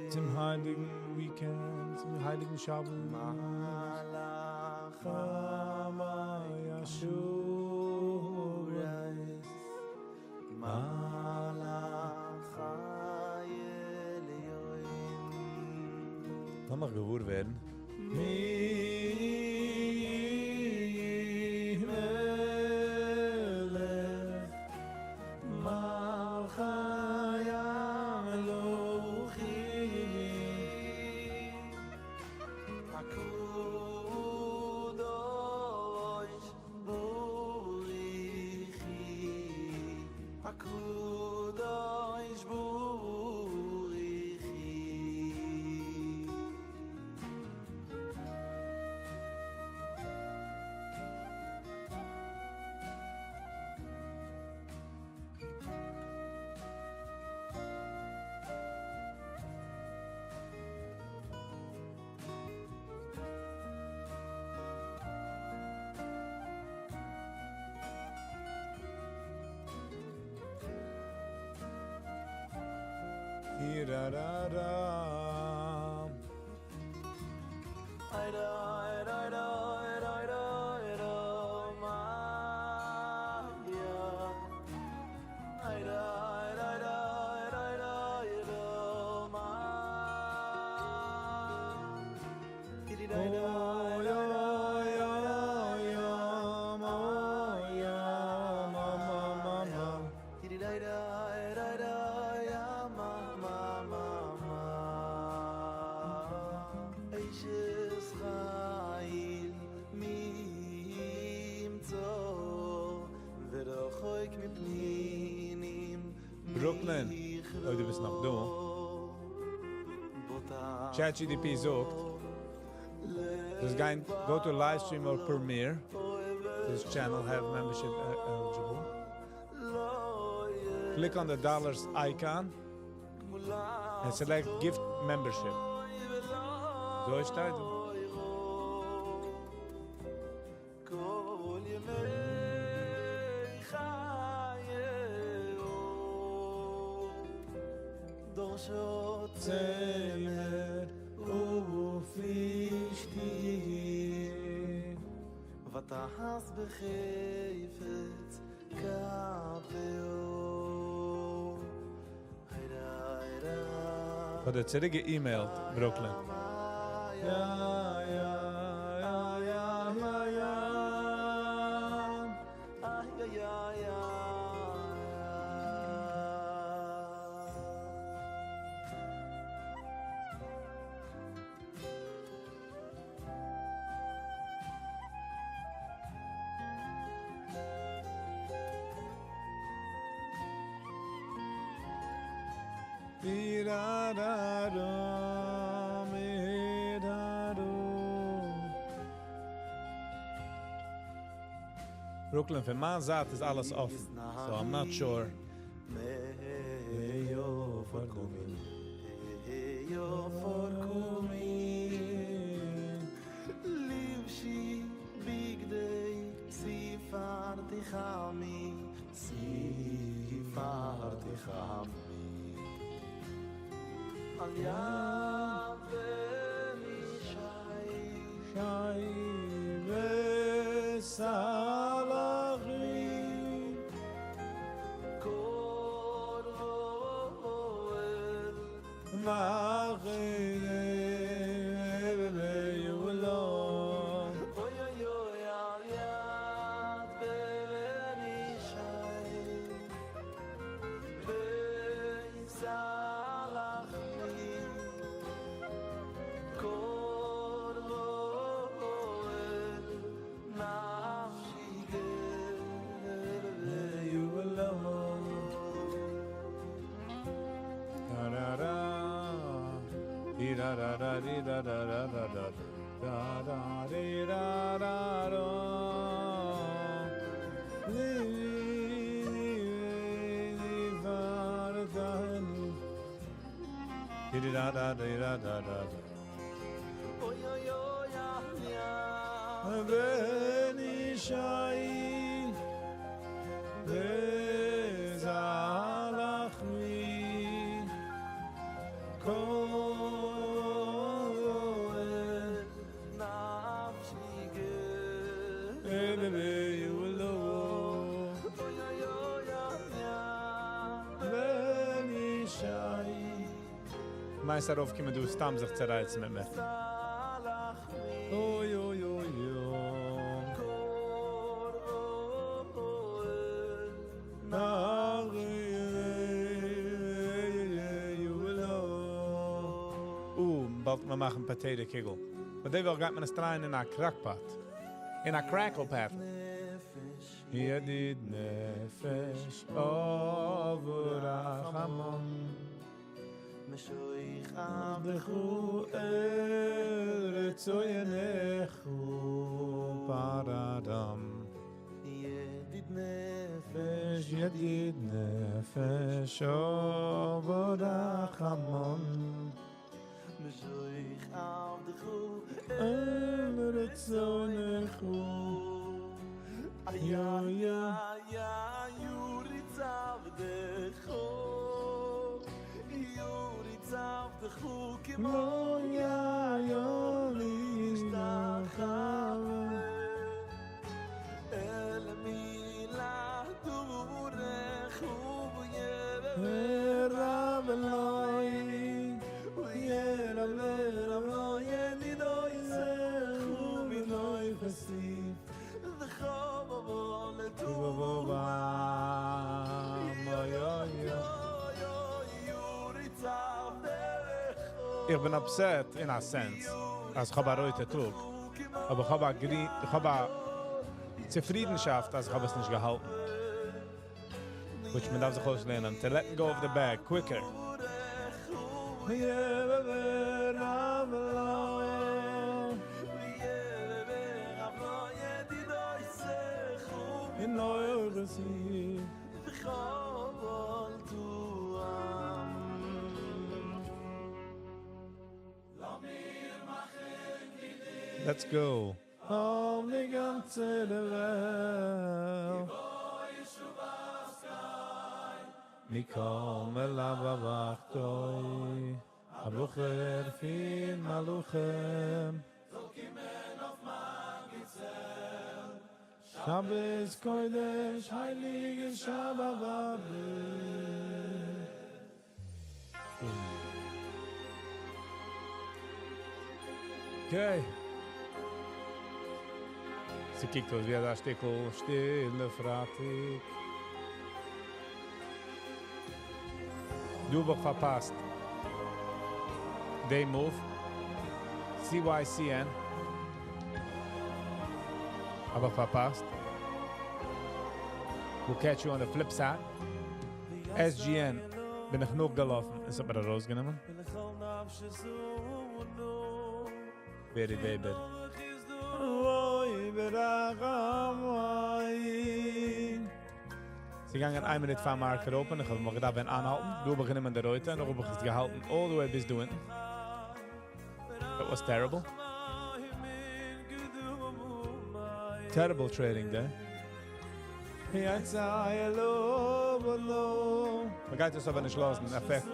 צום הייליגן weekend, צום הייליגן שבת. מלאך ישוב מלאך לאמיך געוואר ווערן. מי מלך מלכי המלכים הקדוש ברוך הוא הקדוש ברוך הוא Ti-ra-ra-ra. Brooklyn, אויב דו ביסט נאך דא. ChatGDP זאגט, דאס גיין, go to live stream or premiere. This channel have membership eligible. Click on the dollars icon and select gift membership. אזוי שטייט דא. כל ימי חייהו דורשות צמר ופשתים ותעש בחפץ כפאור האט ער צוריק גע-emailט Brooklyn. יא יא יא יא יא יא יא Ti-ra-ra-ra, mi-ra-ru. Brooklyn, פון מיין זייט איז אלעס אפן, so I'm not sure. מיינסט ארויפקומען דא סתם זיך צו רייצן מיט מיר. אוי אוי אוי אוי. או, באלד מיר מאכן potato קיגל. But די וואך גייט מען עס טרייען אין א crock-pot. אין א crackle pot. ידיד נפש אב רחמן. עבדך אל רצונך פאראדם. ידיד נפש ידיד נפש אב רחמן. משוח עבדך אל רצונך. יא יא יא יוריץ עבדך יוריץ עבדך כמו יא יולי אל מילה דורך רב אלוהי רב רב ידידו יזכו מנוי חסיד טוב איך בין upset in a sense, אז איך האב א רויטע טאג. אבער איך האב א גרי, איך האב א צופרידנשאפט, אז איך האב עס נישט געהאלטן. Which מען דארף זיך אויסלערנען, to let go of the bag quicker. In Let's go. אום די גאנצע וועלט. מכל מלבבך הבוחר פון מלכים. שבת קודש, הייליגע שבת. Okay. ס'קוקט אויס ווי א שטיקל שטילע פרייטאג. דא האב איך פארפאסט. די move. CYCN. האב איך פארפאסט. We'll catch you on the flip side. SGN בין איך נאכגעלאפן. עס האט מיר ארויסגענומען. Very baby. אוי ברחם. ס'איז געגאנגען איין מינוט פאר market open, איך האב מיך געדארפט ווען איינהאלטן. דא האב איך גענומען די רויטע, און נאך האב איך עס געהאלטן all the way ביז דא אונטן. That was terrible. Terrible trading day. מ'גייט עס אבער נישט לאזן affect.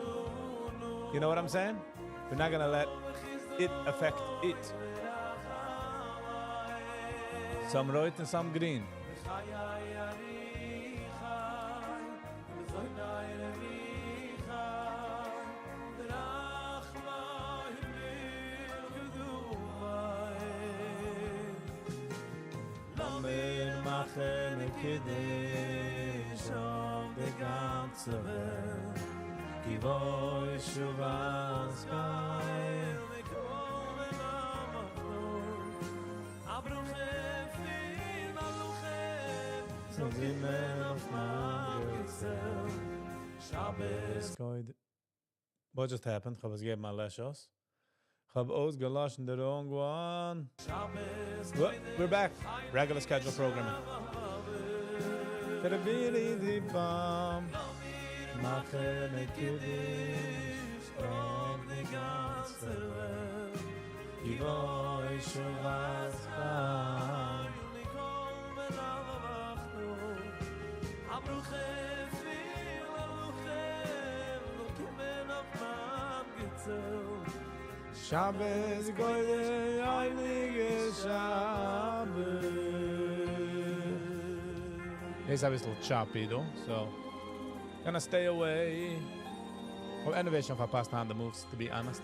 You know what I'm saying? We're not gonna let it affect it. Some רויט and some green. לאמיר מאכן קידוש אויף די גאנצע וועלט, כי בוא ישועת קל. זאל קומען אויף מיין געצעלט, שבת קודש. What just happened? כ'האב עס געגעבן א לעש אויס. כ'האב אויסגעלאשן the wrong one. We're back. Regular schedule programming. מאכן א קידוש אויף די גאנצע וועלט, כי בוא ישועת קל. שבת קודש, הייליגע שבת. איז אביסל choppy דא, so gonna stay away. Oh, anyway, שוין פארפאסט היינט די moves, to be honest.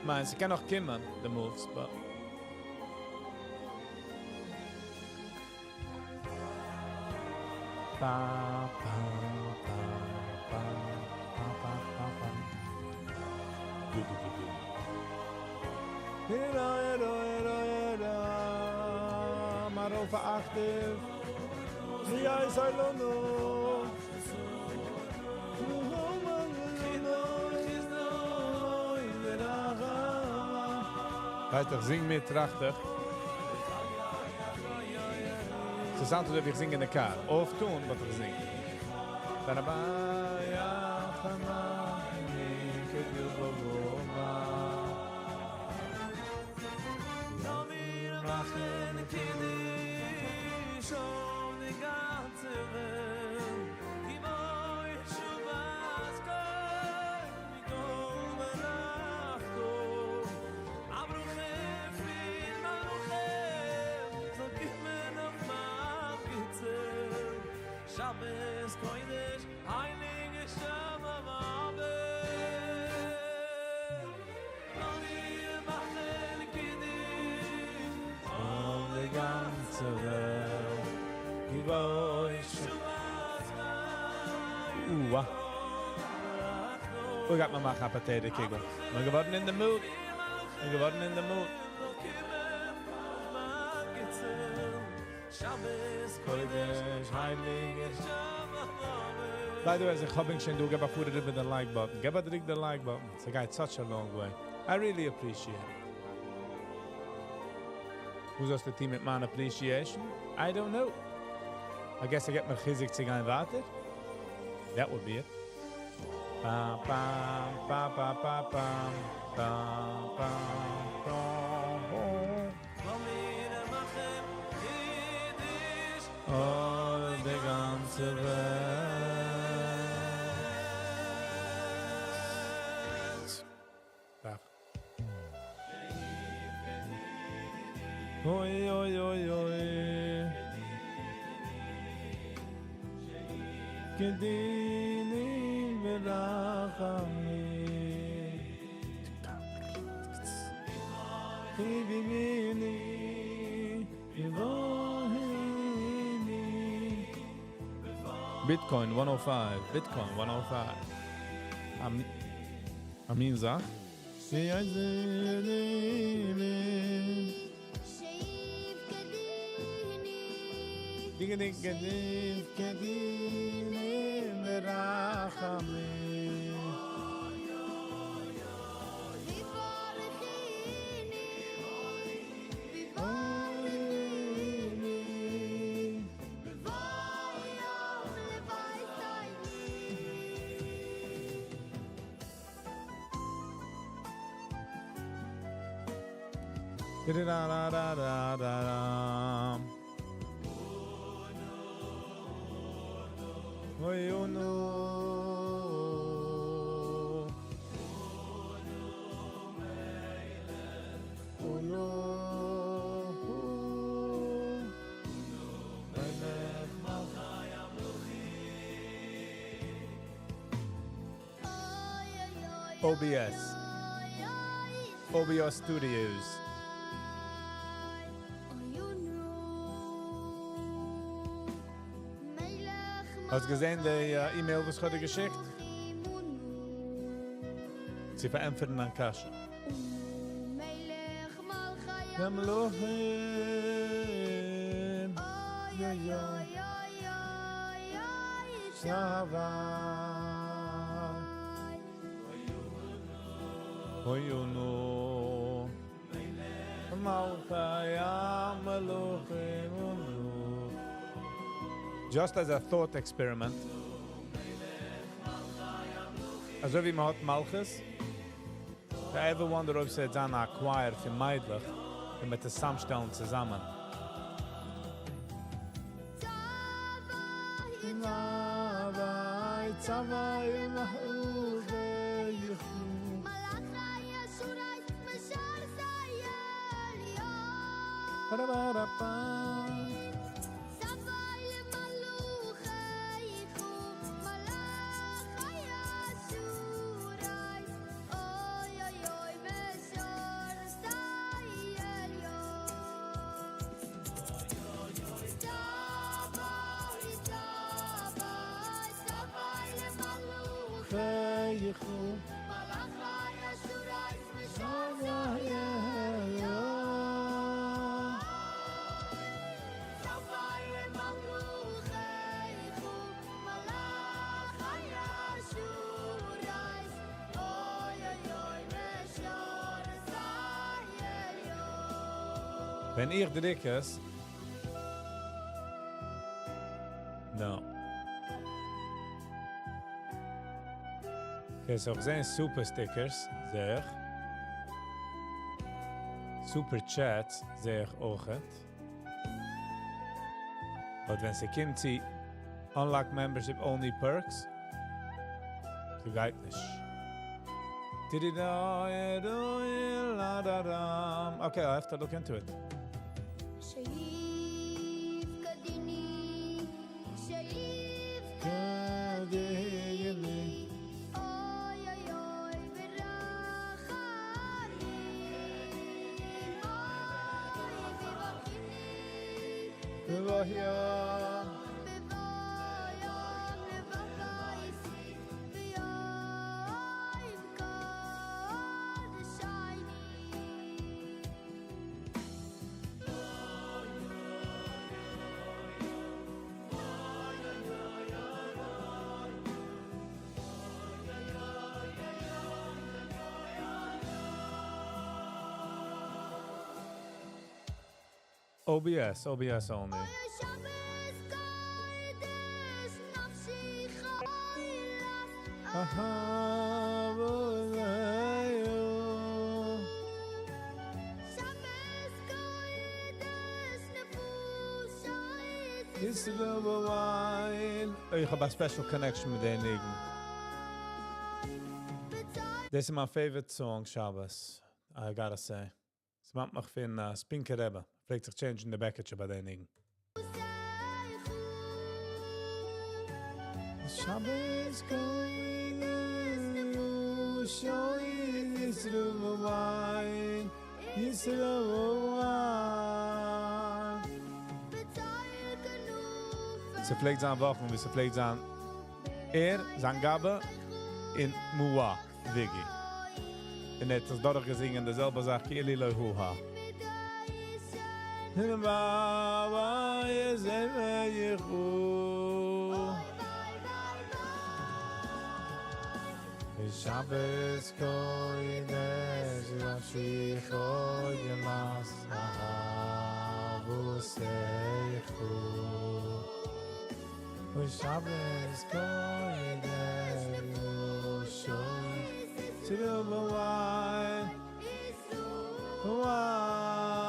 מיין, ס'קען נאך קומען, די moves, but פא פא פא פא פא פא פא פא. Good, good, good, good. מארופה אכטיוו. ווייסט איך זינג מיט טראכט איך. ס'sound אזוי ווי איך זינג אין די car. Off tune, but איך זינג. וואו גייט מען מאכן א potato קוגל? מיר געווארן אין די mood. מיר געווארן אין די mood. קודש הייליגער By the way, איך האב שוין דא, געב א פאר איבער די like button. געב א דריק די like button. ס'גייט such a long way. I really appreciate it. וואס זאלסטו טון מיט מיין appreciation? I don't know. I guess ס'געט מיר חיזוק צו גיין ווייטער. That would be it. Pa pa pa pa pa pa pa pa pa. אוי, די גאנצע וועלט. דאך. אוי אוי אוי אוי. כדיני ורחמי. חביביני יבוהני. Bitcoin 105, Bitcoin 105. א מין זאך. דידידאדאדאדאדאם. אוי אונו. אונו. מלך מלכי OBS. OBS Studios. האסט געזען די email וואס איך האב דיר געשיקט? צו פארענטפערן דיין קשיא. המלכים. יא יא. צבא. אוי אונו. מלכי המלכים אונו. Just as a thought experiment. אזוי ווי מ'האט מלכות, I ever wonder אויב ס'וועט זיין א choir פון מיידלעך, און מ'וועט עס צוזאמשטעלן צוזאמען. ווען איך דריק עס. No. Okay, so איך זע super stickers, זע איך. Super chats זע איך אויך. But ווען ס'קומט צו unlock membership only perks, ס'גייט נישט. Okay, I have to look into it. שאיף כדיני, שאיף כדיני. אוי אוי אוי ברחמים, אוי בברכיני, בבהיה. בבוים לבבייסי, ביום קודשייני. OBS, OBS only. שבת קודש נפשי חולת אהבו. שבת קודש נפושי ישראל. איך האב א special connection מיט דעם ניגון. This is my favorite song, Shabbos. I gotta say. עס מאכט מיך פון ספינקער רבי. פלעגט זיך change ן די בעקיטשע ביי דעם ניגון. שבת קודש ישראל ישראל. ס'פלעגט זיין וואכן, ווי ס'פלעגט זיין ער, זיין גבאי, און מוה, וויגי. און ער האט עס דורכגעזונגען, די זעלבע זאך, כאילו לא הוה. הנה בא, יזם יחו. שבת קודש נפשי חולת אהבתך. שבת קודש נפשי וואי וואי.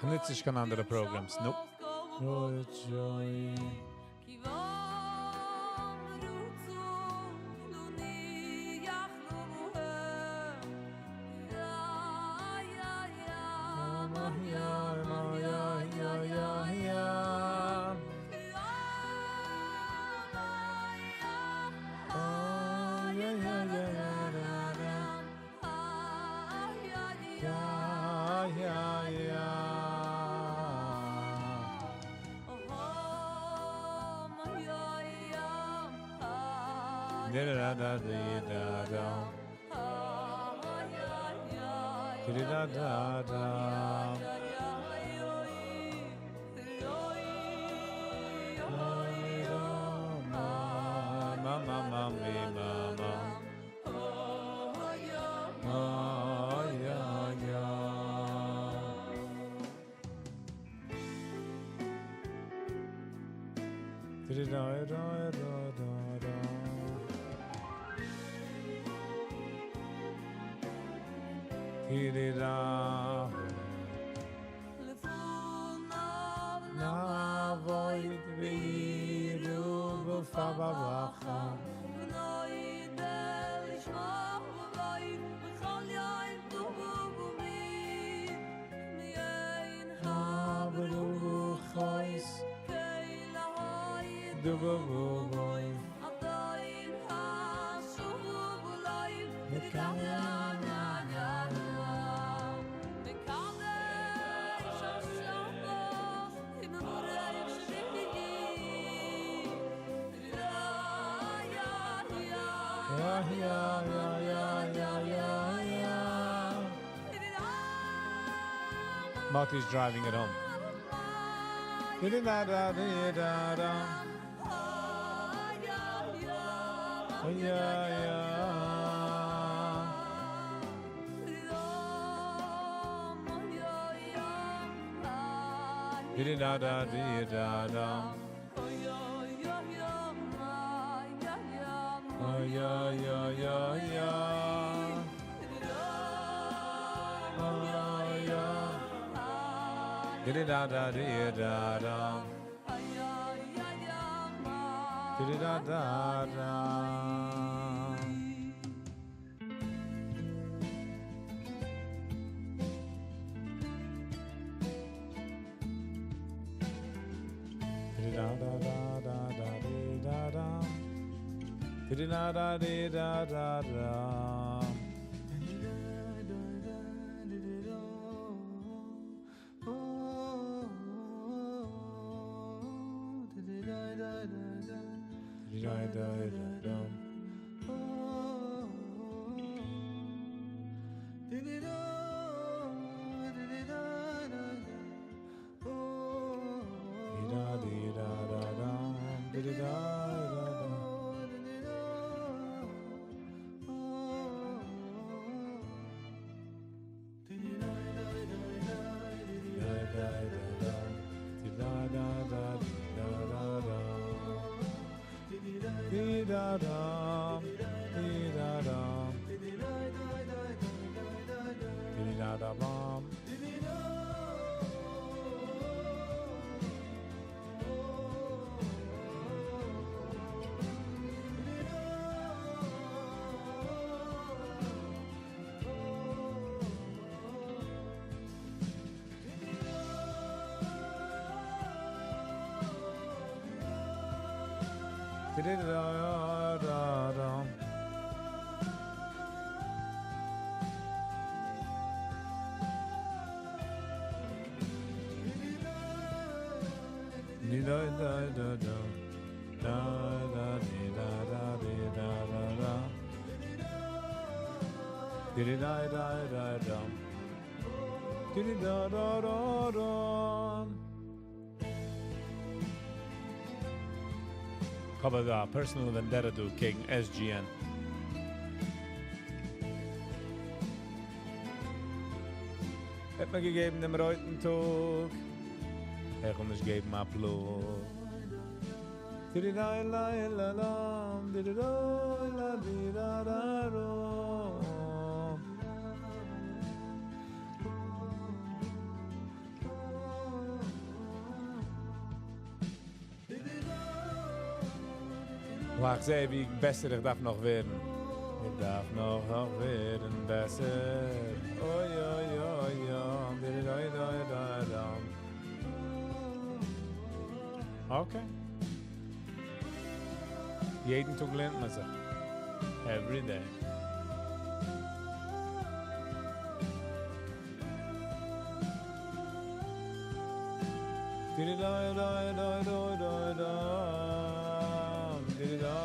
כ'ניץ נישט קיין אנדערע programs. Nope. Marty's driving it home. Da da da da da da da. Da da da da da da. Da da da da. Da di da da da. Di da da da. Da da da da. Di da da da da da da. Di da da. Di da da. Di da da bam. Di da da da da. Di da da da da. Da da di da da di da da da. Di da da da da. Di da da da da. כ'האב א personal vendetta דא קעגן SGN. האט מיר געגעבן דעם רויטן טאג. ער קען נישט געבן א פלאג. Di da la la la, di da la di da da ro. וואו איך זע, ווי בעסער איך דארף נאך ווערן. איך דארף נאך נאך ווערן בעסער. אוי, אוי, אוי, אוי, di da da da da. Okay. יעדן טאג לערנט מען זיך. Every day. Di da da da da da da. Di da.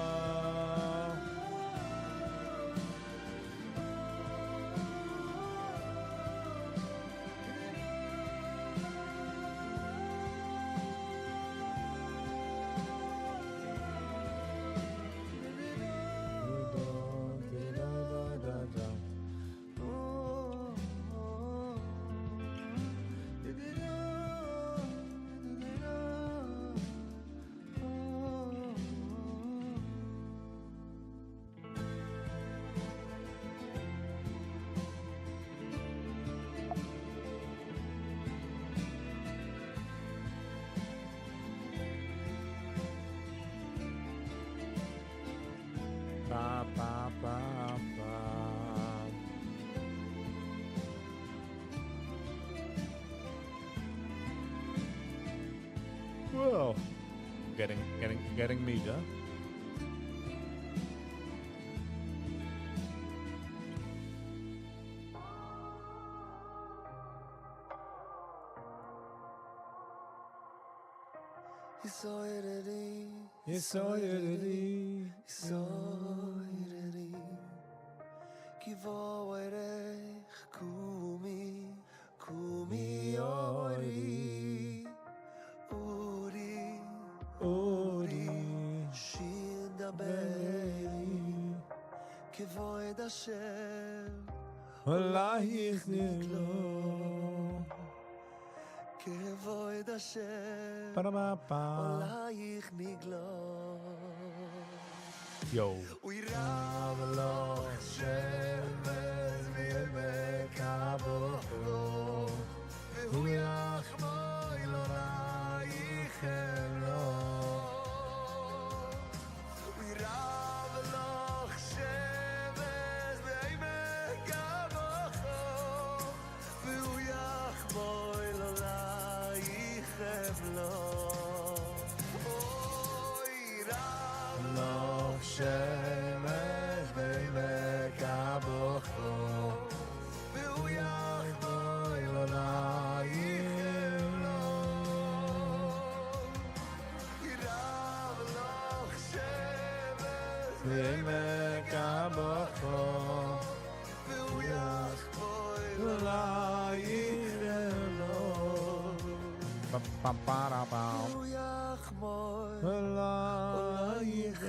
Ba, ba, ba, ba. Whoa. Getting me, huh? Yisoyereri, Yisoyereri, Ki voerech kumi, kumi ori, Uri, Uri, Shir daberi, Ki voed Hashem, Olayich niglo. כבוד השם, Ba-da-ba-ba. עלייך נגלה. Yo. וירב לך שמש וימק הבוקר, והוא יחמוי לו עלייכם לו. וירב לך שמש וימק הבוקר, והוא יחמוי לו עלייכם לו. שמש בעמק הבכה והוא יחמול עלייך ירב לך שמש בעמק הבכה והוא יחמול עלייך Pa pa ra pa. והוא יחמול עלייך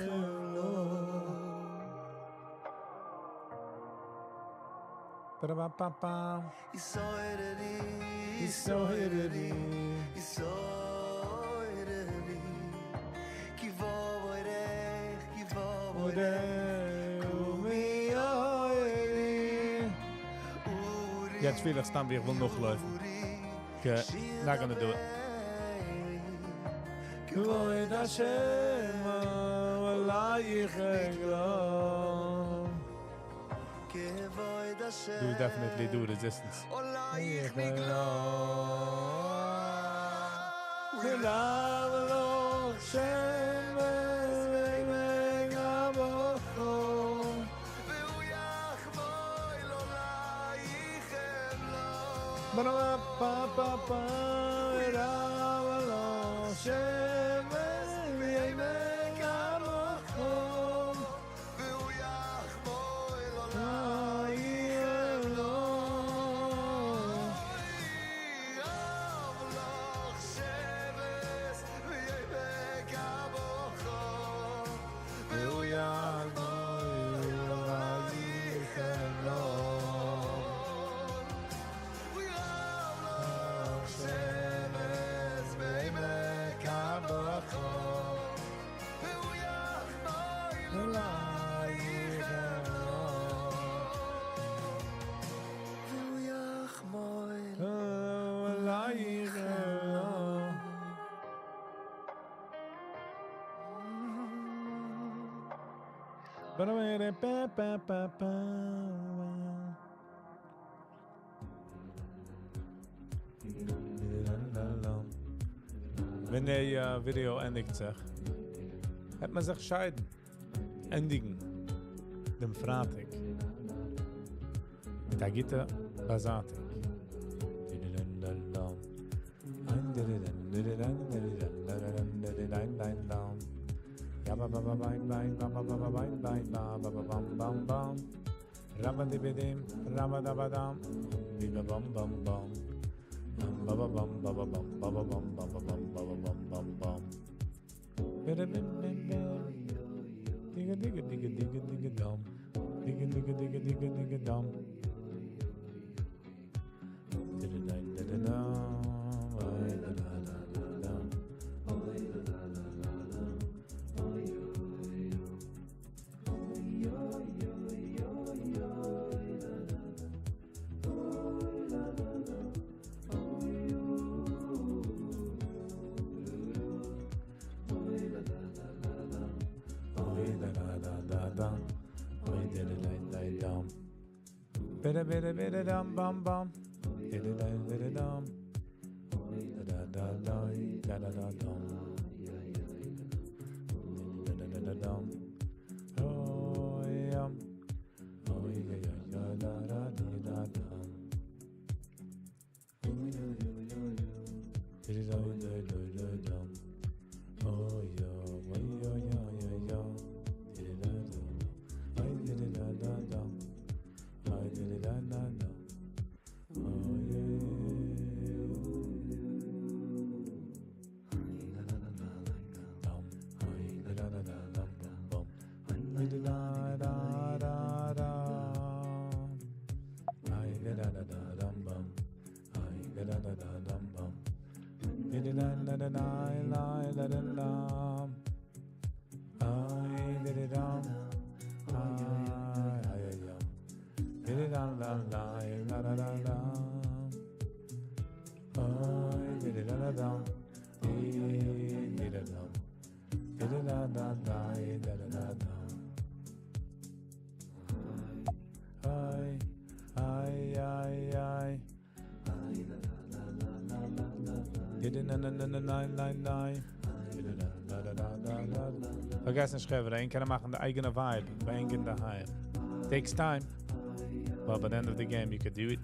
Ba-da-ba-ba-ba. יסויררי יסויררי יסויררי כי בוא בוירך כי בוא בוירך קומי אוירי. יעצט פיל איך סתם ווי איך וויל נאכלויפן. Okay, not gonna do it. כבוד השם עלייך אגלום. כבוד השם Do definitely do resistance. עלייך נגלום ולב לא שמש בעמק הבכה. והוא יחמול עלייך אבלום Ba-da-ba-ba-ba-ba, ולב לא שמש בעמק הבכה. והוא יחמול עלייך אבלום. ירב לך שמש בעמק הבכה והוא יחמול עלייך אבלום. וירב לך שמש בעמק הבכה והוא יחמול עלייך אבלום והוא יחמול עלייך אבלום. Ba-da-ba-da-ba-ba-ba-ba. ווען די video ענדיגט זיך, וועט מען זיך שיידן. ענדיגן. דעם פרייטאג. מיט א גוטע באזאטיג. Ja ba ba ba ba ba ba ba ba ba ba ba ba ba bam bam bam. Rabba di bidim, rabba da ba dam, di ba bam bam bam. Bam ba ba bam ba ba bam ba ba bam ba ba bam ba ba bam bam bam. Bida bim bim bim. Digga digga digga digga digga dum. Digga digga digga digga digga dum. Dida da da da dum. Ay, da da da da dum. Oy da da da da da. Oy da da da da dum. Bida bida bida dum bum bum. Dida da da da dum. Da da da da da da da dum. Da da da da dum. Oh yum. Oh yeah yeah yeah da da da da dum. Dida da da da da dum. Oh yeah, oh yeah yeah yeah yeah. Dida da da. Ay dida da da da. Ay dida da da da. Oh yeah. Dum. Ay da da da da dum bum bum. Ay da da da da da. Ay da da da da dum bum. Ay da da da da dum bum. Da da da da da la la da la. Ay da da dum. Ay ay ay ay. Da da da la la la da da. Ay da da da da dum. Di da dum. Da da da da da da da da dum. Ay ay ay ay. Da da na na na na na na na. Da da da da da da da. פארגעסט נישט חברה, ענק קענען מאכן די אייגענע vibe ביי ענק אינדערהיים. Takes time, but by the end of the game you could do it.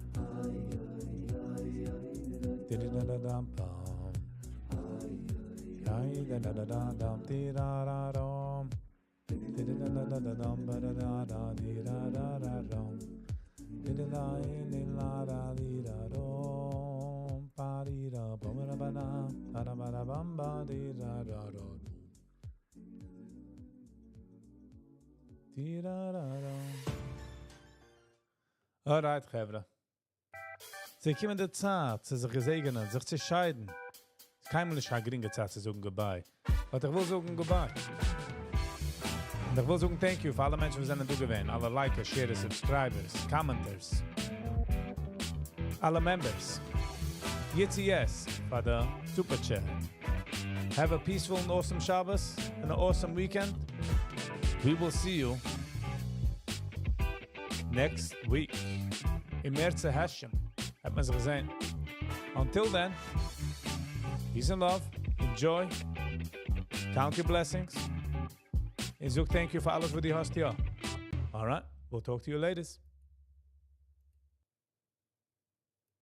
Alright חברה. ס'געקומען די צייט צו זיך געזעגענען, זיך צו שיידן. ס'איז קיינמאל נישט קיין גרינגע צייט צו זאגן goodbye. But איך וויל זאגן goodbye. און איך וויל זאגן thank you פאר אלע מענטשן וואס זענען דא געווען, אלע likers, sharers, subscribers, commenters, אלע members. יעצט פאר די super chat. Have a peaceful and awesome Shabbos and an awesome weekend. We will see you next week. אם ירצה השם. האט מען זיך געזען. Until then, peace and love, enjoy, count your blessings. און זאג thank you פאר אלעס וואס דו האסט יא. Alright, we'll talk to you later.